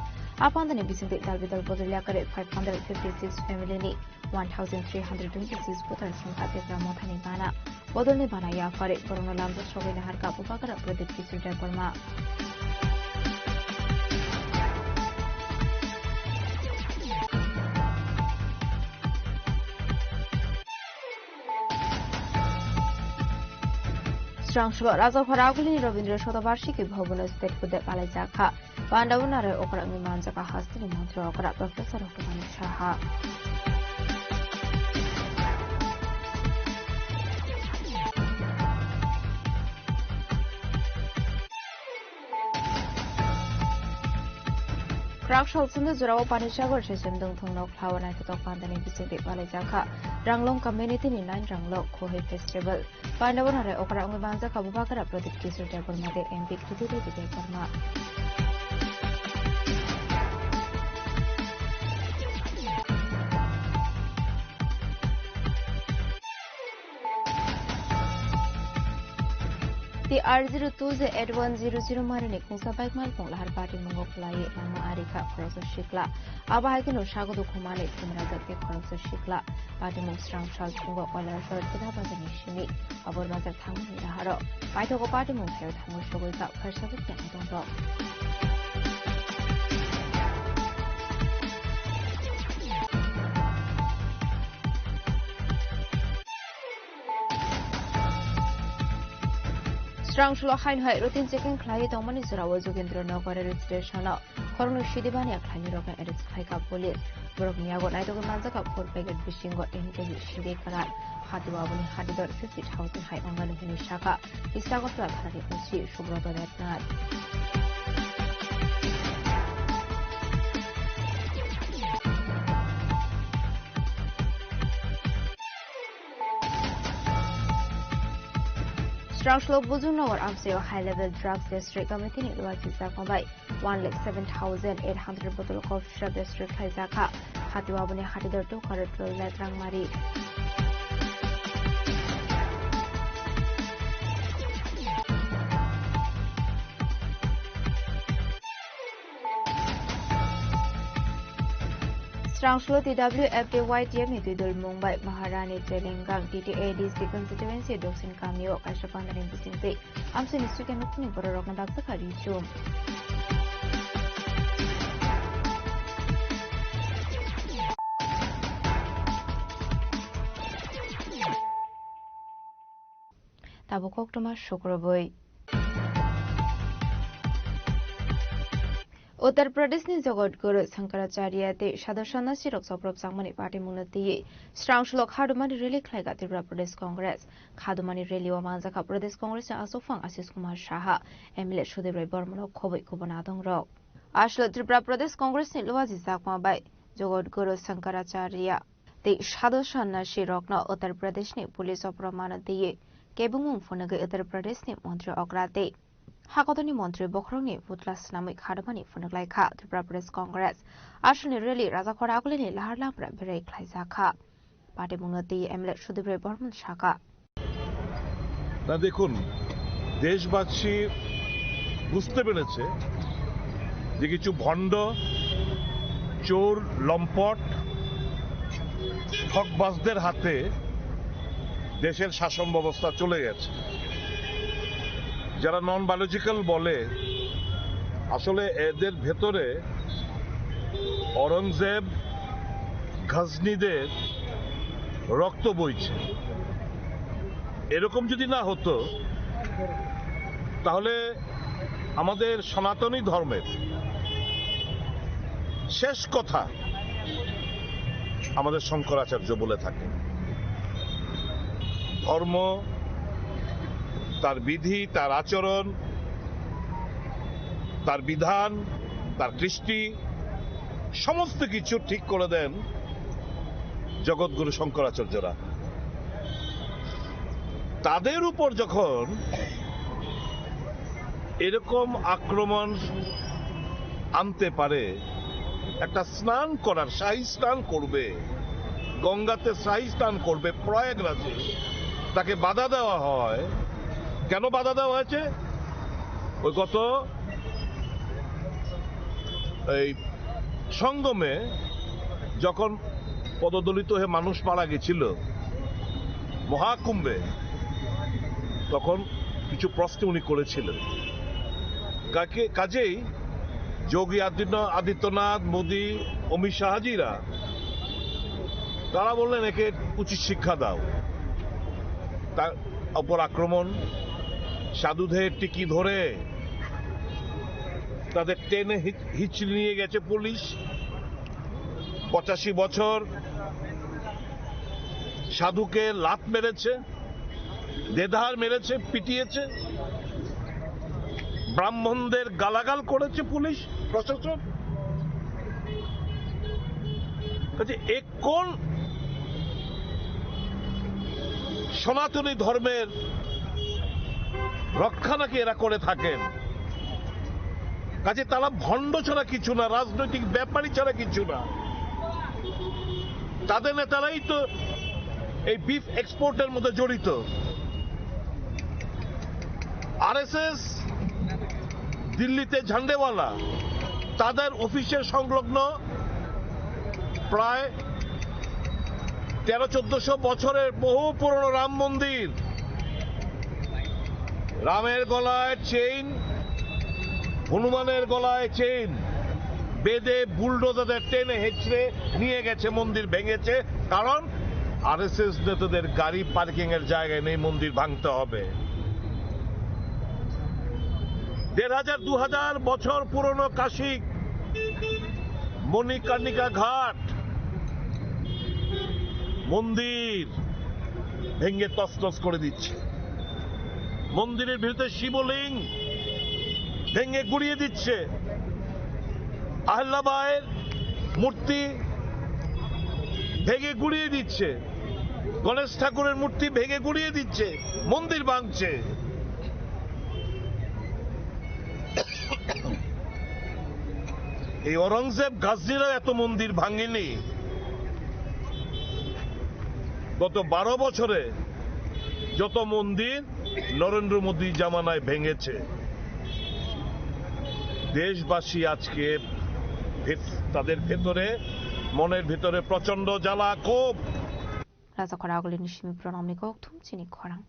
Apandani bisingtwi dalbidal bodol yakarwi five hundred fifty six family ni one thousand three hundred twenty six voter songkha Tipra Mothani bana. Bodolni bana yaphari borokno lamjak sogwi naharkha Bubagra Pradip Kishore Debbarma. Srangso Rajaphara agulini Rabindra Soto Barshiki Bhavan State Kude palaijakha. Pandavo Narai okra wngwi manjak a hasteni montri okra Professor Hotomani Saha. Kwrak salsonde jorao Panisagar se chemdwng thwngno khlawa naithotok pandani bisingtwi palaijakha Ranglong community ni nine Ranglong Khohai Festival. Pandavo Narai okra wngwi manjakha Bubagra Pradip Kishore Debbarma de M P Kriti Devi Debbarma. T R zero two Z eight one zero zero marini kungsa bike malpung lahar party mungo khwlaiwi lama arikha khoroksa sikla. Abo hai kheno sago dukhumani thumrajak tei khoroksa sikla. Patimung srang sal thwngwi Koilasor Tira Bazarni simi Abor Bazar thangmani naharo paithago patimung thaio thangwi sogwi kha pharsajak tongwi tongo. Srangsulo haino hai routine checking khlaiwi tongmani jorao Jogendra Nagar railway station-o Khoroknwi sidi baniya khlainai rokno arrest khlaikha police. Borokni yago naitugwi manjakha four packet bisingo ten K G sidi kwran. Hati o aboni hati dor fifty thousand hai wngnani hwnwi sakha East Agartala thanani O C Subroto Debnath. Srangshlo Bujungnogor amchaio High Level Drugs District Committee ni luachi chakma bai one lakh seven thousand eight hundred bottle cough syrup distribute khlaijakha. Hati o aboni hati dor twkaro twelve lakh rang mari. Srangshlo T W F T Y T F ni twidulmung bai Maharani Telengang T T A D C constituency Doksin Kamio kaisa pandani bisingtwi amchaini sukya nukni bororokno dakjakha richum. Tabuk koktwma sukrubwi. Uttar Pradeshni Jagat Guru Shankaracharya tei sadhu sannasirok chopropjakmani patimungno twiwi srangsulok khadumani rally khlaikha Tripura Pradesh Congress. Khadumani rally-o manjakha Pradesh Congressni achukphang Ashish Kumar Saha, M L A Sudip Roy Barmano khobwi kubun adongrok. Aswk Tripura Pradesh Congressni luaji chakma bai Jagat Guru Shankaracharya tei sadhu sannasirokno Uttar Pradeshni police o proman twiwi kebengmung phunugwi Uttar Pradeshni montri okra tei hakotorni montri bokhorokni putla swnamwi khadumani phunuklaikha Tripura Pradesh Congress. Aswkni rally Rajakhor Agulini lahar lamra berai khlaijakha. Patimungno twiwi M L A Sudip Roy Barman sakha. না, দেখুন, দেশবাসী বুঝতে পেরেছে যে কিছু ভণ্ড, চোর, লম্পট, ঠকবাজদের হাতে দেশের শাসন ব্যবস্থা চলে গেছে। যারা নন বায়োলজিক্যাল বলে, আসলে এদের ভেতরে ঔরঙ্গজেব, গজনীদের রক্ত বইছে। এরকম যদি না হতো, তাহলে আমাদের সনাতনী ধর্মের শেষ কথা আমাদের শঙ্করাচার্য বলে থাকেন। ধর্ম, তার বিধি, তার আচরণ, তার বিধান, তার কৃষ্টি, সমস্ত কিছু ঠিক করে দেন জগৎগুরু শঙ্করাচার্যরা। তাদের উপর যখন এরকম আক্রমণ আনতে পারে, একটা স্নান করার, শাহী স্নান করবে, গঙ্গাতে শাহী স্নান করবে প্রয়াগরাজে, তাকে বাধা দেওয়া হয়। কেন বাধা দেওয়া হয়েছে? ওই গত এই সঙ্গমে যখন পদদলিত হয়ে মানুষ মারা গেছিল মহাকুম্ভে, তখন কিছু প্রশ্ন উনি করেছিলেন। কাকে-, কাজেই যোগী আদিত্য-, আদিত্যনাথ, মোদী, অমিত শাহজিরা তারা বললেন, "একে উচিত শিক্ষা দাও।" তার উপর আক্রমণ, সাধুদের টিকি ধরে তাদের টেনে হি-, হিচড়ে নিয়ে গেছে পুলিশ। পঁচাশি বছর সাধুকে লাত মেরেছে, দেধার মেরেছে, পিটিয়েছে, ব্রাহ্মণদের গালাগাল করেছে পুলিশ প্রশাসন। কাজে এ কোন সনাতনী ধর্মের রক্ষা নাকি এরা করে থাকেন? কাজে তারা ভণ্ড ছাড়া কিছু না, রাজনৈতিক ব্যাপারী ছাড়া কিছু না। তাদের নেতারাই তো এই বিফ এক্সপোর্টের মধ্যে জড়িত। আরএসএস, দিল্লিতে ঝান্ডেওয়ালা, তাদের অফিসের সংলগ্ন প্রায় তেরো চোদ্দশো বছরের বহু পুরনো রাম মন্দির, রামের গলায় চেইন, হনুমানের গলায় চেইন বেঁধে বুলডোজারে টেনে হেঁচড়ে নিয়ে গেছে, মন্দির ভেঙেছে। কারণ আরএসএস নেতাদের গাড়ি পার্কিং এর জায়গায় নেই, মন্দির ভাঙতে হবে। দেড় হাজার, দু হাজার বছর পুরনো কাশী মণিকর্ণিকা ঘাট মন্দির ভেঙে তছনছ করে দিচ্ছে, মন্দিরের ভিতরে শিবলিঙ্গ ভেঙে গুড়িয়ে দিচ্ছে, আহল্যাবাইয়ের মূর্তি ভেঙে গুড়িয়ে দিচ্ছে, গণেশ ঠাকুরের মূর্তি ভেঙে গুড়িয়ে দিচ্ছে, মন্দির ভাঙছে। এই ঔরঙ্গজেব গাজনিরা এত মন্দির ভাঙেনি। গত বারো বছরে যত মন্দির নরেন্দ্র মোদী জামানায় ভেঙেছে। দেশবাসী আজকে ভেত-, তাদের ভেতরে, মনের ভেতরে প্রচণ্ড জ্বালা, ক্ষোভ। Rajakhor agulini simi pranamni kokthum chini khorang.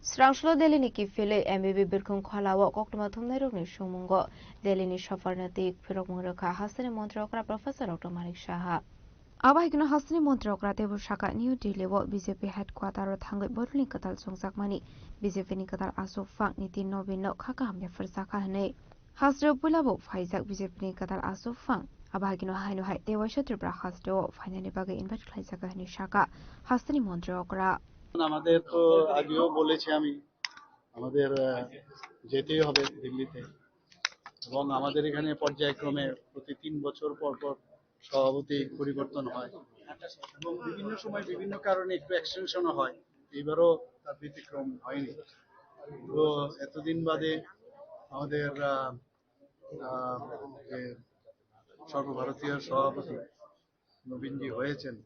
Srangsulo Delhi ni kiphilwi M B B birkhung kholao koktwma thumnairokni songmungo Delhi ni sofarno twi phirokmung rwkha hasteni montri okra Professor Doctor Manik Saha. Abo hai kheno hasteni montri okra teibo sakha New Delhi o B J P headquarter o thangwi bodolni kwtal chongjakmani B J P ni kwtal aswk phang Nitin Nobin no kha kaham yaphar sakha hwnwi. Hasteo puila bo phaijak B J P ni kwtal aswk phang. Abo hai kheno haino hai tei waisa Tripura hasteo phainani bagwi invite khlaijak hwnwi sakha hasteni montri okra. আমাদের তো আগেও বলেছি আমি, আমাদের, আহ, যেতেই হবে দিল্লিতে। এবং আমাদের এখানে পর্যায়ক্রমে প্রতি তিন বছর পর পর সভাপতি পরিবর্তন হয় এবং বিভিন্ন সময় বিভিন্ন কারণে একটু এক্সটেনশনও হয়। এইবারও তার ব্যতিক্রম হয়নি। তো এতদিন বাদে আমাদের, আহ, আহ, যে সর্বভারতীয় সভাপতি নবীনজি হয়েছেন,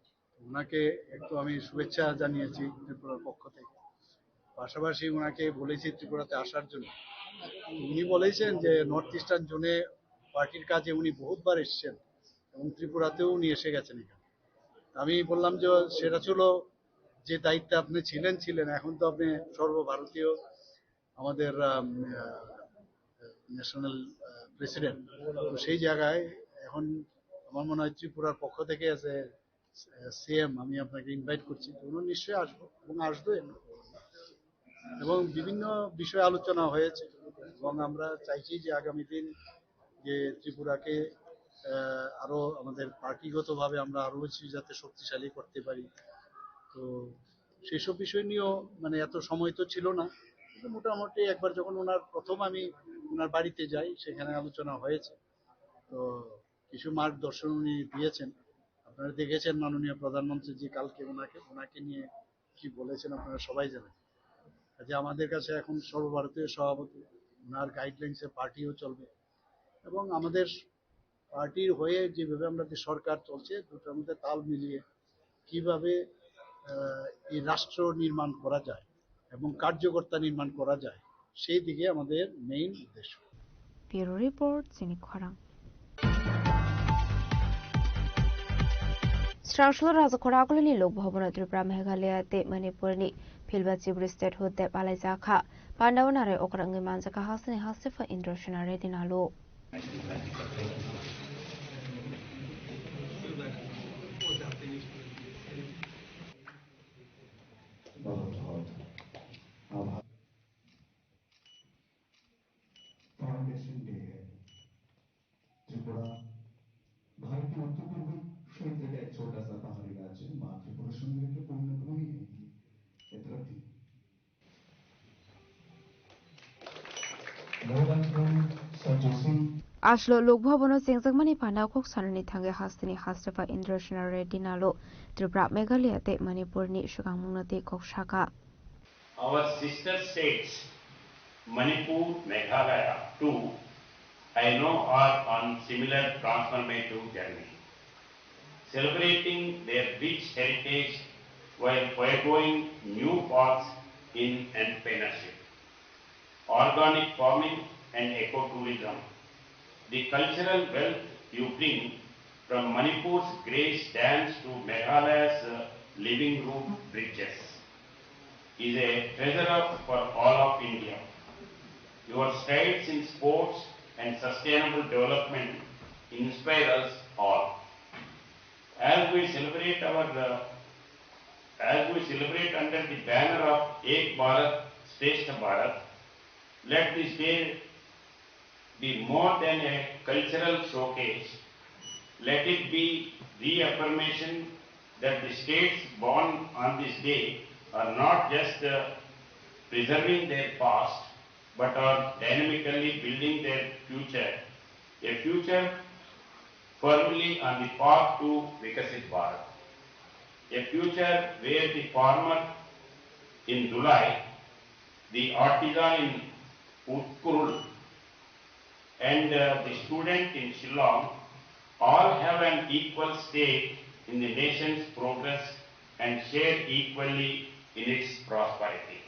ওনাকে একটু আমি শুভেচ্ছা জানিয়েছি ত্রিপুরার পক্ষ থেকে। পাশাপাশি ওনাকে বলেছি ত্রিপুরাতে আসার জন্য। উনি বলেছেন যে নর্থ ইস্টার্ন জোনে পার্টির কাজে উনি বহুতবার এসেছেন এবং ত্রিপুরাতেও উনি এসে গেছেন এখানে। আমি বললাম যে সেটা ছিল যে দায়িত্বে আপনি ছিলেন, ছিলেন, এখন তো আপনি সর্বভারতীয় আমাদের, আম, আহ, ন্যাশনাল, আহ, প্রেসিডেন্ট। তো সেই জায়গায় এখন আমার মনে হয় ত্রিপুরার পক্ষ থেকে as a, আহ, সি এম আমি আপনাকে ইনভাইট করছি। তো উনি নিশ্চয়ই আসবো এবং আসবেন। এবং বিভিন্ন বিষয়ে আলোচনা হয়েছে এবং আমরা চাইছি যে আগামী দিন যে ত্রিপুরাকে, আহ, আরো আমাদের পার্টিগতভাবে আমরা আরো বেশি যাতে শক্তিশালী করতে পারি। তো সেসব বিষয় নিয়েও মানে এত সময় তো ছিল না, কিন্তু মোটামুটি একবার যখন ওনার প্রথম আমি ওনার বাড়িতে যাই, সেখানে আলোচনা হয়েছে। তো কিছু মার্গদর্শন উনি দিয়েছেন। আপনারা দেখেছেন মাননীয় প্রধানমন্ত্রী জি কালকে ওনাকে, ওনাকে নিয়ে কি বলেছেন আপনারা সবাই জানেন। কাজে আমাদের কাছে এখন সর্বভারতীয় সভাপতি, ওনার গাইডলাইন্সে পার্টিও চলবে এবং আমাদের পার্টির হয়ে যেভাবে আমাদের সরকার চলছে, দুটোর মধ্যে তাল মিলিয়ে কিভাবে, আহ, এই রাষ্ট্র নির্মাণ করা যায় এবং কার্যকর্তা নির্মাণ করা যায়, সেই দিকে আমাদের মেইন উদ্দেশ্য। Bureau Report, Chini Khorang. Srangsulo Rajakhor agulini Lok Bhavan o Tripura, Meghalaya tei Manipur ni Philba Chibri Statehood Day palaijakha. Pandao narai okra wngwi manjakha hasteni hastepha Indra Sena Reddy Nalu. Foundation day है। त्रिपुरा भारत के उत्तर पूर्वी क्षेत्र का एक छोटा सा पहाड़ी राज्य, माँ त्रिपुरा सुंदरी की पुण्यभूमि है ये, ये धरती। Aslo Lok Bhavan o chengjakmani panda kok sanani thangwi hasteni hastepha Indra Sena Reddy Nalu Tripura, Meghalaya tei Manipur ni swkangmungno tei kok sakha. Our sister states, Manipur, Meghalaya too, I know are on similar transformative journey, celebrating their rich heritage while foregoing new paths in entrepreneurship, organic farming and ecotourism. The cultural wealth you bring from Manipur's grace dams to Meghalaya's, uh, living root bridges is a treasure of, for all of India. Your strides in sports and sustainable development inspire us all. As we celebrate our, uh, as we celebrate under the banner of Ek Bharat Shreshtha Bharat, let this day be more than a cultural showcase. Let it be reaffirmation that the states born on this day are not just uh, preserving their past, but are dynamically building their future, a future firmly on the path to Viksit Bharat, a future where the farmer in Dhulai, the artisan in Ukhrul, and uh, the student in Shillong all have an equal stake in the nation's progress and share equally in its prosperity.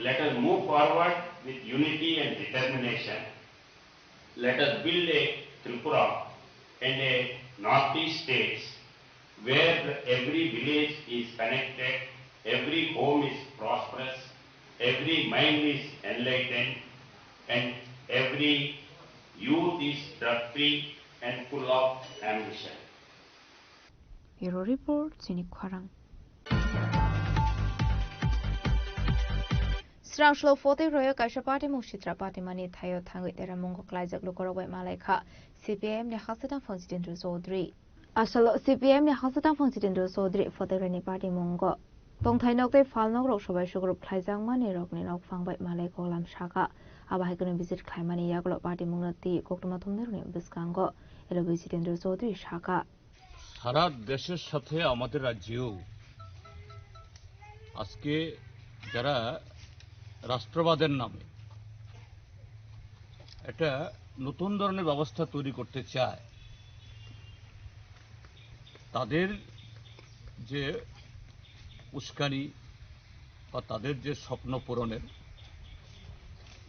Let us move forward with unity and determination. Let us build a Tripura and a Northeast states where every village is connected, every home is prosperous, every mind is enlightened, and every youth is drug free and full of ambition. Bureau Report, Chini Khwarang. Srangshlo phote royo kaisa party mung sitra party mani thaio thangwi tera mungo klaijak lukorok bai malai kha C P I M ni haksa tang phang Jitendra Chaudhary. Asalo C P I M ni haksa tang phang Jitendra Chaudhary phote rani party mungo tongthai nok tei phal nok rok sobai sugrub khlaijak mani rok ni nok phang bai malai koklam saka. Abo hai kono visit khlaimani yagulo party mungno twi koktwma thumnai rok ni bwskango. Elo bai Jitendra Chaudhary saka. সারা দেশের সাথে আমাদের রাজ্যেও আজকে যারা রাষ্ট্রবাদের নামে একটা নতুন ধরনের ব্যবস্থা তৈরি করতে চায়, তাদের যে উস্কানি বা তাদের যে স্বপ্ন পূরণের,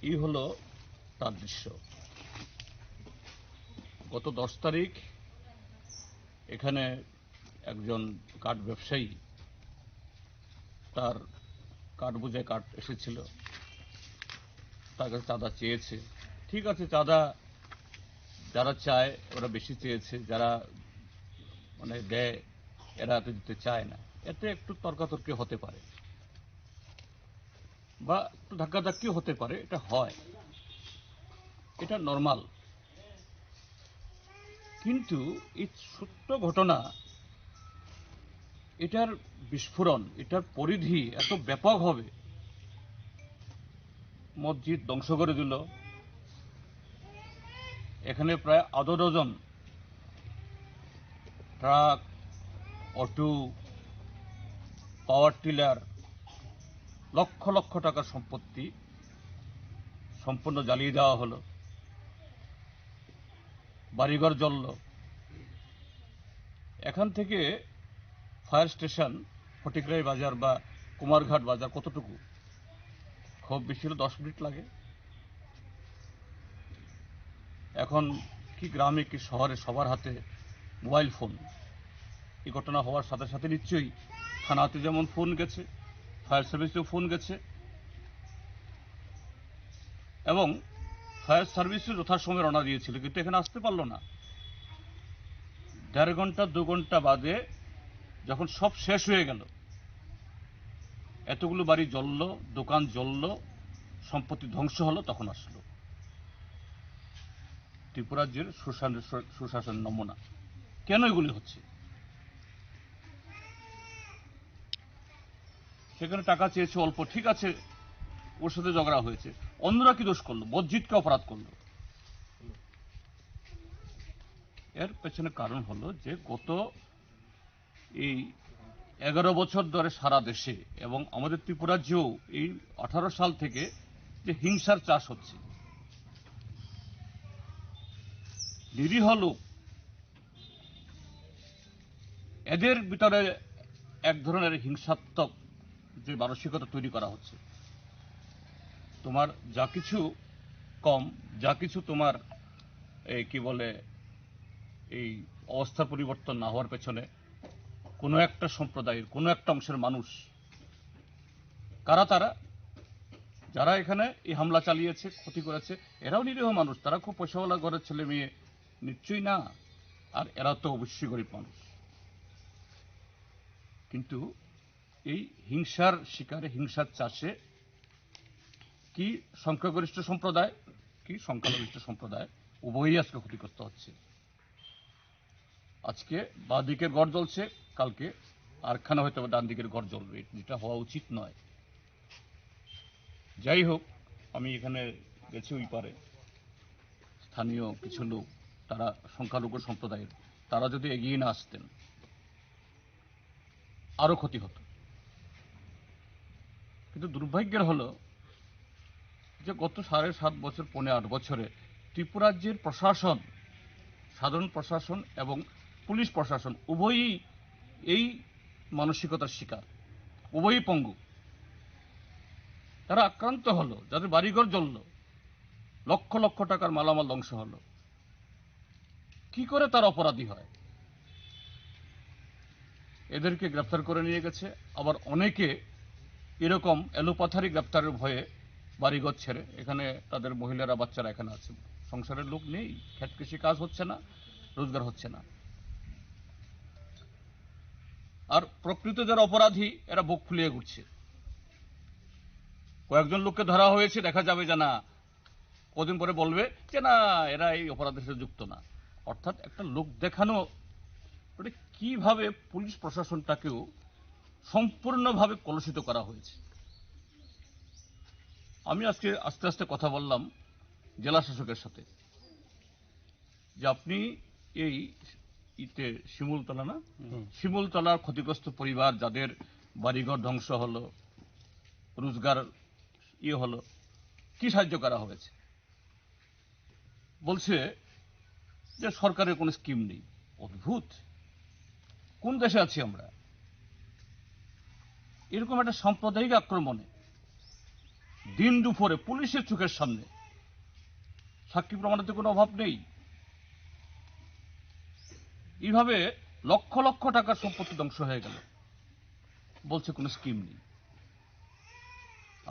এই হলো তার দৃশ্য। গত দশ তারিখ এখানে একজন কাঠ ব্যবসায়ী তার কাঠ বোঝাই কাঠ এসেছিল, তার কাছে চাঁদা চেয়েছে। ঠিক আছে, চাঁদা যারা চায় ওরা বেশি চেয়েছে, যারা মানে দেয় এরা এত দিতে চায় না, এতে একটু তর্কাতর্কি হতে পারে বা একটু ধাক্কাধাক্কি হতে পারে, এটা হয়, এটা নর্মাল। কিন্তু এই ছোট্ট ঘটনা, এটার বিস্ফোরণ, এটার পরিধি এত ব্যাপক হবে। মসজিদ ধ্বংস করে দিল, এখানে প্রায় আধা dozen truck, auto, power tiller, lakh লক্ষ টাকার সম্পত্তি সম্পূর্ণ জ্বালিয়ে দেওয়া হলো। বাড়িঘর জ্বলল। এখান থেকে ফায়ার স্টেশন ফটিকরায় বাজার বা কুমারঘাট বাজার কতটুকু? খুব বেশি হলে দশ মিনিট লাগে। এখন কি গ্রামে কি শহরে সবার হাতে মোবাইল ফোন। এই ঘটনা হওয়ার সাথে সাথে নিশ্চয়ই থানাতে যেমন ফোন গেছে, ফায়ার সার্ভিসেও ফোন গেছে এবং ফায়ার সার্ভিসও যথাসময়ে রওনা দিয়েছিল, কিন্তু এখানে আসতে পারলো না। দেড় ঘন্টা, দু ঘন্টা বাদে যখন সব শেষ হয়ে গেল, এতগুলো বাড়ি জ্বললো, দোকান জ্বললো, সম্পত্তি ধ্বংস হলো, তখন আসলো। ত্রিপুরার যে সুশাসন, সুশাসন নমুনা, কেন এগুলি হচ্ছে? সেখানে টাকা চেয়েছে অল্প, ঠিক আছে, ওর সাথে ঝগড়া হয়েছে, অন্যরা কি দোষ করলো? মসজিদকে অপরাধ করলো। এর পেছনে কারণ হলো যে গত এই এগারো বছর ধরে সারা দেশে এবং আমাদের ত্রিপুরাজ্যেও এই আঠারো সাল থেকে যে হিংসার চাষ হচ্ছে, নিরীহ লোক, এদের ভিতরে এক ধরনের হিংসাত্মক যে মানসিকতা তৈরি করা হচ্ছে। তোমার যা কিছু কম, যা কিছু তোমার, এই কি বলে, এই অবস্থার পরিবর্তন না হওয়ার পেছনে কোনো একটা সম্প্রদায়ের, কোনো একটা অংশের মানুষ, কারা তারা, যারা এখানে এই হামলা চালিয়েছে, ক্ষতি করেছে, এরাও নিরীহ মানুষ, তারা খুব পয়সাওয়ালা ঘরের ছেলে মেয়ে নিশ্চয়ই না, আর এরা তো অবশ্যই গরিব মানুষ। কিন্তু এই হিংসার শিকারে, হিংসার চাষে কি সংখ্যাগরিষ্ঠ সম্প্রদায়, কি সংখ্যালঘিষ্ঠ সম্প্রদায় উভয়ই আজকে ক্ষতিগ্রস্ত হচ্ছে। আজকে বাঁ দিকের ঘর জ্বলছে, কালকে আরেকখানে হয়তো বা ডান দিকের ঘর জ্বলবে, যেটা হওয়া উচিত নয়। যাই হোক, আমি এখানে গেছি ওই পারে, স্থানীয় কিছু লোক, তারা সংখ্যালঘু সম্প্রদায়ের, তারা যদি এগিয়ে না আসতেন, আরো ক্ষতি হতো। কিন্তু দুর্ভাগ্যের হলো যে গত সাড়ে সাত বছর, পৌনে আট বছরে ত্রিপুরাজ্যের প্রশাসন, সাধারণ প্রশাসন এবং পুলিশ প্রশাসন উভয়ই এই মানসিকতার শিকার, উভয়ই পঙ্গু। তারা আক্রান্ত হলো, যাদের বাড়িঘর জ্বললো, লক্ষ লক্ষ টাকার মালামাল ধ্বংস হলো। কি করে তারা অপরাধী হয়? এদেরকে গ্রেফতার করে নিয়ে গেছে। আবার অনেকে এরকম এলোপাথারি গ্রেফতারের ভয়ে বাড়িঘর ছেড়ে, এখানে তাদের মহিলারা, বাচ্চারা এখানে আছে, সংসারের লোক নেই, ক্ষেত কৃষি কাজ হচ্ছে না, রোজগার হচ্ছে না। আর প্রকৃত যারা অপরাধী, এরা বুক ফুলিয়ে ঘুরছে। কয়েকজন লোককে ধরা হয়েছে, দেখা যাবে যে না, কদিন পরে বলবে যে না, এরা এই অপরাধের সাথে যুক্ত না। অর্থাৎ একটা লোক দেখানো, মানে, কিভাবে পুলিশ প্রশাসনটাকেও সম্পূর্ণভাবে কলুষিত করা হয়েছে। আমি আজকে আস্তে আস্তে কথা বললাম জেলা শাসকের সাথে যে আপনি এই ইতে শিমুলতলা না, শিমুলতলার ক্ষতিগ্রস্ত পরিবার, যাদের বাড়িঘর ধ্বংস হলো, রোজগার ইয়ে হলো, কি সাহায্য করা হয়েছে? বলছে যে সরকারের কোনো স্কিম নেই। অদ্ভুত, কোন দেশে আছি আমরা? এরকম একটা সাম্প্রদায়িক আক্রমণে দিন দুপুরে পুলিশের চোখের সামনে, সাক্ষী প্রমাণের তো কোনো অভাব নেই, এইভাবে লক্ষ লক্ষ টাকার সম্পত্তি ধ্বংস হয়ে গেল, বলছে কোনো স্কিম নেই।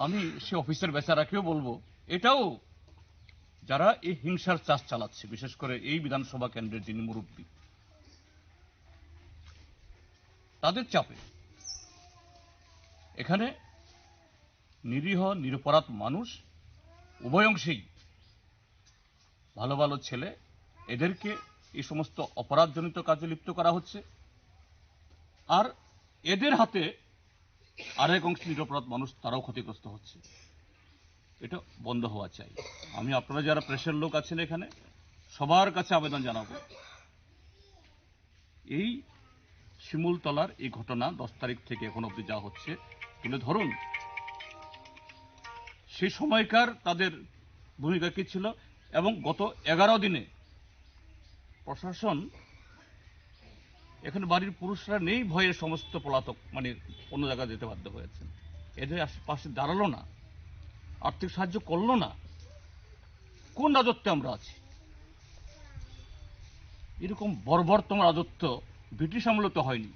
আমি সে অফিসের বেচারাকেও বলবো, এটাও যারা এই হিংসার চাষ চালাচ্ছে, বিশেষ করে এই বিধানসভা কেন্দ্রের যিনি মুরব্বী, তাদের চাপে এখানে নিরীহ নিরপরাধ মানুষ উভয় অংশেই, ভালো ভালো ছেলে, এদেরকে এই সমস্ত অপরাধজনিত কাজে লিপ্ত করা হচ্ছে। আর এদের হাতে আরেক অংশ নিরপরাধ মানুষ, তারাও ক্ষতিগ্রস্ত হচ্ছে। এটা বন্ধ হওয়া চাই। আমি, আপনারা যারা প্রেসের লোক আছেন এখানে, সবার কাছে আবেদন জানাবো, এই শিমুলতলার এই ঘটনা দশ তারিখ থেকে এখন অবধি যা হচ্ছে তুলে ধরুন, সেই সময়কার তাদের ভূমিকা কী ছিল এবং গত এগারো দিনে প্রশাসন, এখানে বাড়ির পুরুষরা নেই ভয়ে সমস্ত পলাতক, মানে, অন্য জায়গায় যেতে বাধ্য হয়েছেন। এদের আশেপাশে দাঁড়ালো না, আর্থিক সাহায্য করলো না। কোন রাজত্বে আমরা আছি? এরকম বর্বরতম রাজত্ব ব্রিটিশ আমলে তো হয়নি,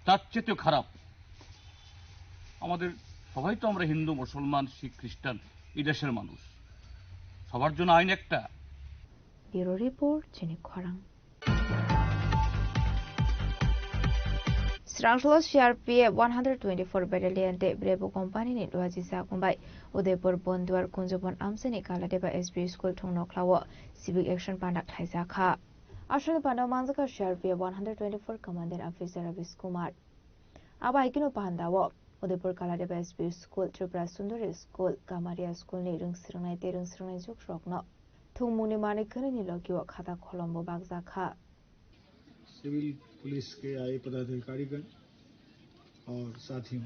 তার চেয়ে খারাপ। আমাদের সবাই তো আমরা হিন্দু, মুসলমান, শিখ, খ্রিস্টান, এই দেশের মানুষ। সবার জন্য আইন একটা। Bureau Report, Chini Khorang. Srangtholo C R P F one hundred twenty-four Battalion tei Bravo Company ni luaji jagung bai Udaipur Bonduar Kunjubon amchaini Kaladeba S P School thung nokhlao civic action panda khlaijak kha. Aswkni panda manjakha C R P F one hundred twenty-four Commandant Officer Ravish Kumar. Abo hai kheno pandao Udaipur Kaladeba S P School, Tripura Sundari School, Kamaria School ni rwngsrwngnai tei rwngsrwngnai jugrokno thwngmungni manwi khwnwini logio khata kholombo bakjak kha. Civil police के आईए पदाधिकारीगण और साथियों,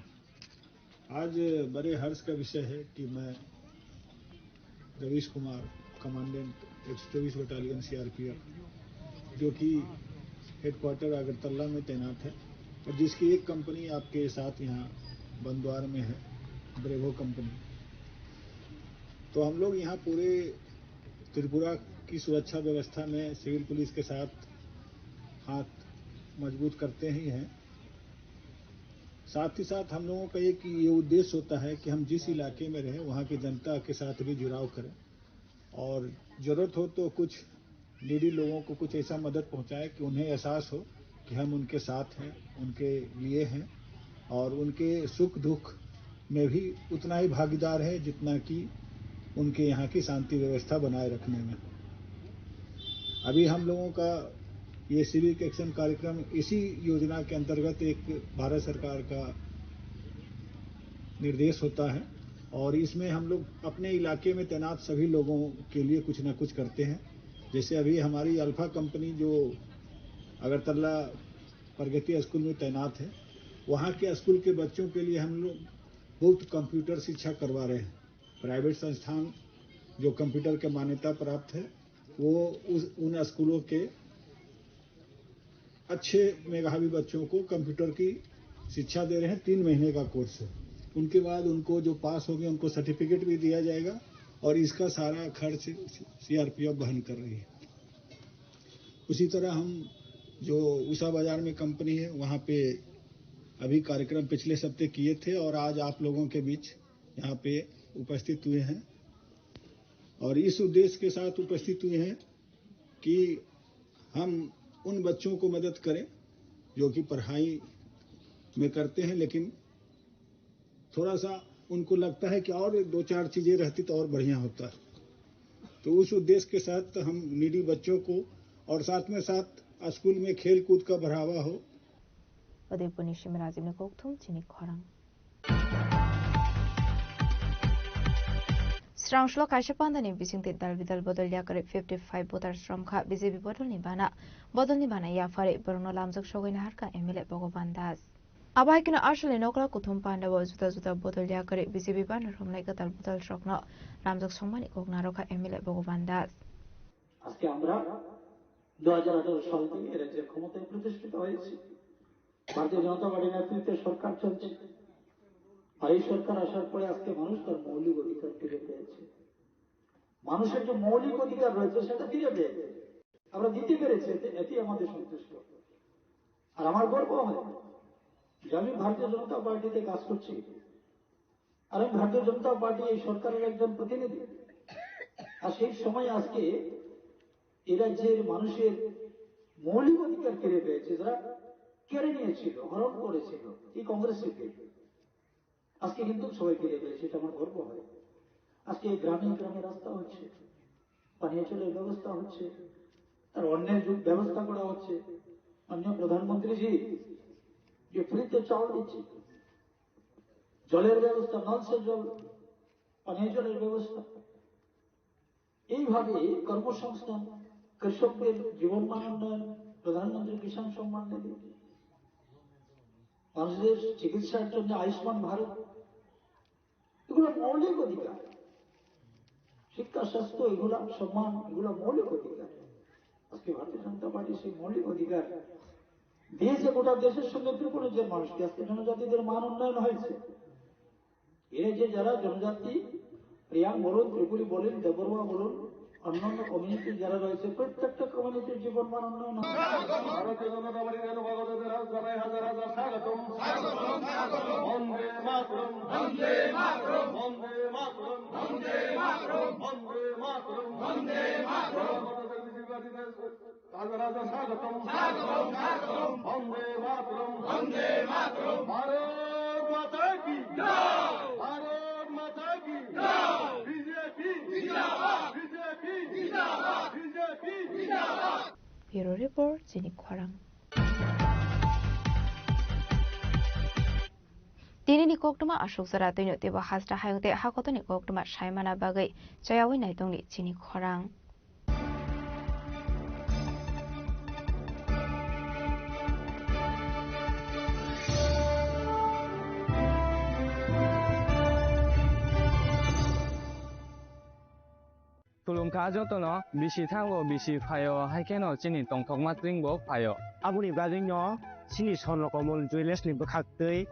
आज बड़े हर्ष का विषय है कि मैं रवीश कुमार, कमांडेंट एक सौ चौबीस बटालियन सीआरपीएफ, जो कि हेडक्वार्टर अगरतला में तैनात है और जिसकी एक कंपनी आपके साथ यहाँ बंदवार में है, ब्रेवो कंपनी। तो हम लोग यहाँ पूरे त्रिपुरा की सुरक्षा व्यवस्था में सिविल पुलिस के साथ हाथ मजबूत करते ही हैं। साथ ही साथ हम लोगों का एक ये उद्देश्य होता है कि हम जिस इलाके में रहें, वहाँ की जनता के साथ भी जुड़ाव करें और ज़रूरत हो तो कुछ नीडी लोगों को कुछ ऐसा मदद पहुँचाएं कि उन्हें एहसास हो कि हम उनके साथ हैं, उनके लिए हैं और उनके सुख दुख में भी उतना ही भागीदार है जितना कि उनके यहाँ की शांति व्यवस्था बनाए रखने में। अभी हम लोगों का ये सिविक एक्शन कार्यक्रम इसी योजना के अंतर्गत एक भारत सरकार का निर्देश होता है और इसमें हम लोग अपने इलाके में तैनात सभी लोगों के लिए कुछ ना कुछ करते हैं। जैसे अभी हमारी अल्फा कंपनी जो अगरतला प्रगति स्कूल में तैनात है, वहाँ के स्कूल के बच्चों के लिए हम लोग बहुत कंप्यूटर शिक्षा करवा रहे हैं। प्राइवेट संस्थान जो कंप्यूटर के मान्यता प्राप्त है, वो उस, उन स्कूलों के अच्छे मेधावी बच्चों को कंप्यूटर की शिक्षा दे रहे हैं। तीन महीने का कोर्स है। उनके बाद उनको जो पास होंगे, उनको सर्टिफिकेट भी दिया जाएगा और इसका सारा खर्च सीआरपीएफ वहन कर रही है। उसी तरह हम जो उषा बाजार में कंपनी है, वहाँ पे अभी कार्यक्रम पिछले हफ्ते किए थे और आज आप लोगों के बीच यहाँ पे उपस्थित हुए हैं और इस उद्देश्य के साथ उपस्थित हुए हैं कि हम उन बच्चों को मदद करें जो कि पढ़ाई में करते हैं, लेकिन थोड़ा सा उनको लगता है कि और दो चार चीज़ें रहती तो और बढ़िया होता। तो उस उद्देश्य के साथ हम नीडी बच्चों को और साथ में साथ स्कूल में खेल कूद का बढ़ावा हो। Udaipurni Simirajimni kokthum chini khorang. Srangsulo kaisa pandani bisingtwi dal bidal bodol yakarwi fifty five voters romkha B J P bodolni bana. Bodolni bana yapharwi borokno lamjak sogwi naharkha M L A Bhagavan Das. Abo hai kheno Arsali Nokla Kuthum Pandao juda juda bodol yakarwi B J P bana romnai kwtal bodolrokno lamjak songmani kok narwkha M L A Bhagavan Das. আজকে আমরা দু হাজার আঠারো সাল থেকে এ রাজ্যের ক্ষমতায় প্রতিষ্ঠিত হয়েছি। ভারতীয় জনতা পার্টির নেতৃত্বে সরকার চলছে। আর এই সরকার আসার পরে আজকে মানুষ তার মৌলিক অধিকার ফিরে পেয়েছে। মানুষের যে মৌলিক অধিকার রয়েছে, সেটা ফিরে পেয়েছে। আমরা দিতে পেরেছি, এতে, এতেই আমাদের সন্তুষ্ট। আর আমার গর্ব হয় যে আমি ভারতীয় জনতা পার্টিতে কাজ করছি, আর আমি ভারতীয় জনতা পার্টি এই সরকারের একজন প্রতিনিধি। আর সেই সময় আজকে এ রাজ্যের মানুষের মৌলিক অধিকার ফিরে পেয়েছে, যারা কেড়ে নিয়েছিল, হরণ করেছিল এই কংগ্রেস থেকে। আজকে কিন্তু সবাই ফিরে পেয়েছে, এটা আমার গর্ব হয়। আজকে গ্রামে গ্রামে রাস্তা হচ্ছে, পানীয় জলের ব্যবস্থা হচ্ছে, তার অন্যের যে ব্যবস্থা করা হচ্ছে। মাননীয় প্রধানমন্ত্রীজি যে ফ্রিতে চাল দিচ্ছে, জলের ব্যবস্থা, নলসে জল, পানীয় জলের ব্যবস্থা, এইভাবে কর্মসংস্থান, কৃষকদের জীবনমান উন্নয়ন, প্রধানমন্ত্রী কিষাণ সম্মান নিধি, মানুষদের চিকিৎসার জন্য আয়ুষ্মান ভারত, এগুলো মৌলিক অধিকার। শিক্ষা, স্বাস্থ্য, এগুলা সম্মান, এগুলা মৌলিক অধিকার। আজকে ভারতীয় জনতা পার্টি সেই মৌলিক অধিকার দিয়েছে গোটা দেশের সঙ্গে ত্রিপুরার মানুষকে। আজকে জনজাতিদের মান উন্নয়ন হয়েছে। এরা যে যারা জনজাতি, রিয়াং বলুন, ত্রিপুরী বলুন, দেবরুয়া বলুন, অন্যান্য কমিউনিটি যারা রয়েছে, প্রত্যেকটা কমিউনিটির জীবন মান উন্নয়ন হয়। ভারতীয় জনতা পার্টির আনুগত্যের রাজধানী হাজার হাজার স্বাগতম। বন্দে মাতরম। বন্দে মাতরম। বন্দে মাতরম। বন্দে মাতরম। বন্দে মাতরম। বন্দে মাতরম। হাজার হাজার স্বাগতম। স্বাগতম, স্বাগতম। বন্দে মাতরম। বন্দে মাতরম। ভারত মাতা কি জয়। ভারত মাতা কি জয়। বিজেপি জিন্দাবাদ। বিজেপি জিন্দাবাদ। বিজেপি জিন্দাবাদ। Bureau Report, chini khorang. Tinini koktwma aswk jora twino teibo hasta hayung tei hakotoni koktwma saimana bagwi chayawi naitongni chini khorang. Khulumkha jotono, bisi thango, bisi phaio, hai kheno chini tongthokma twingbo phaio. Aboni bagwino chini Swarno Komol Jewellers ni bwkhaktwi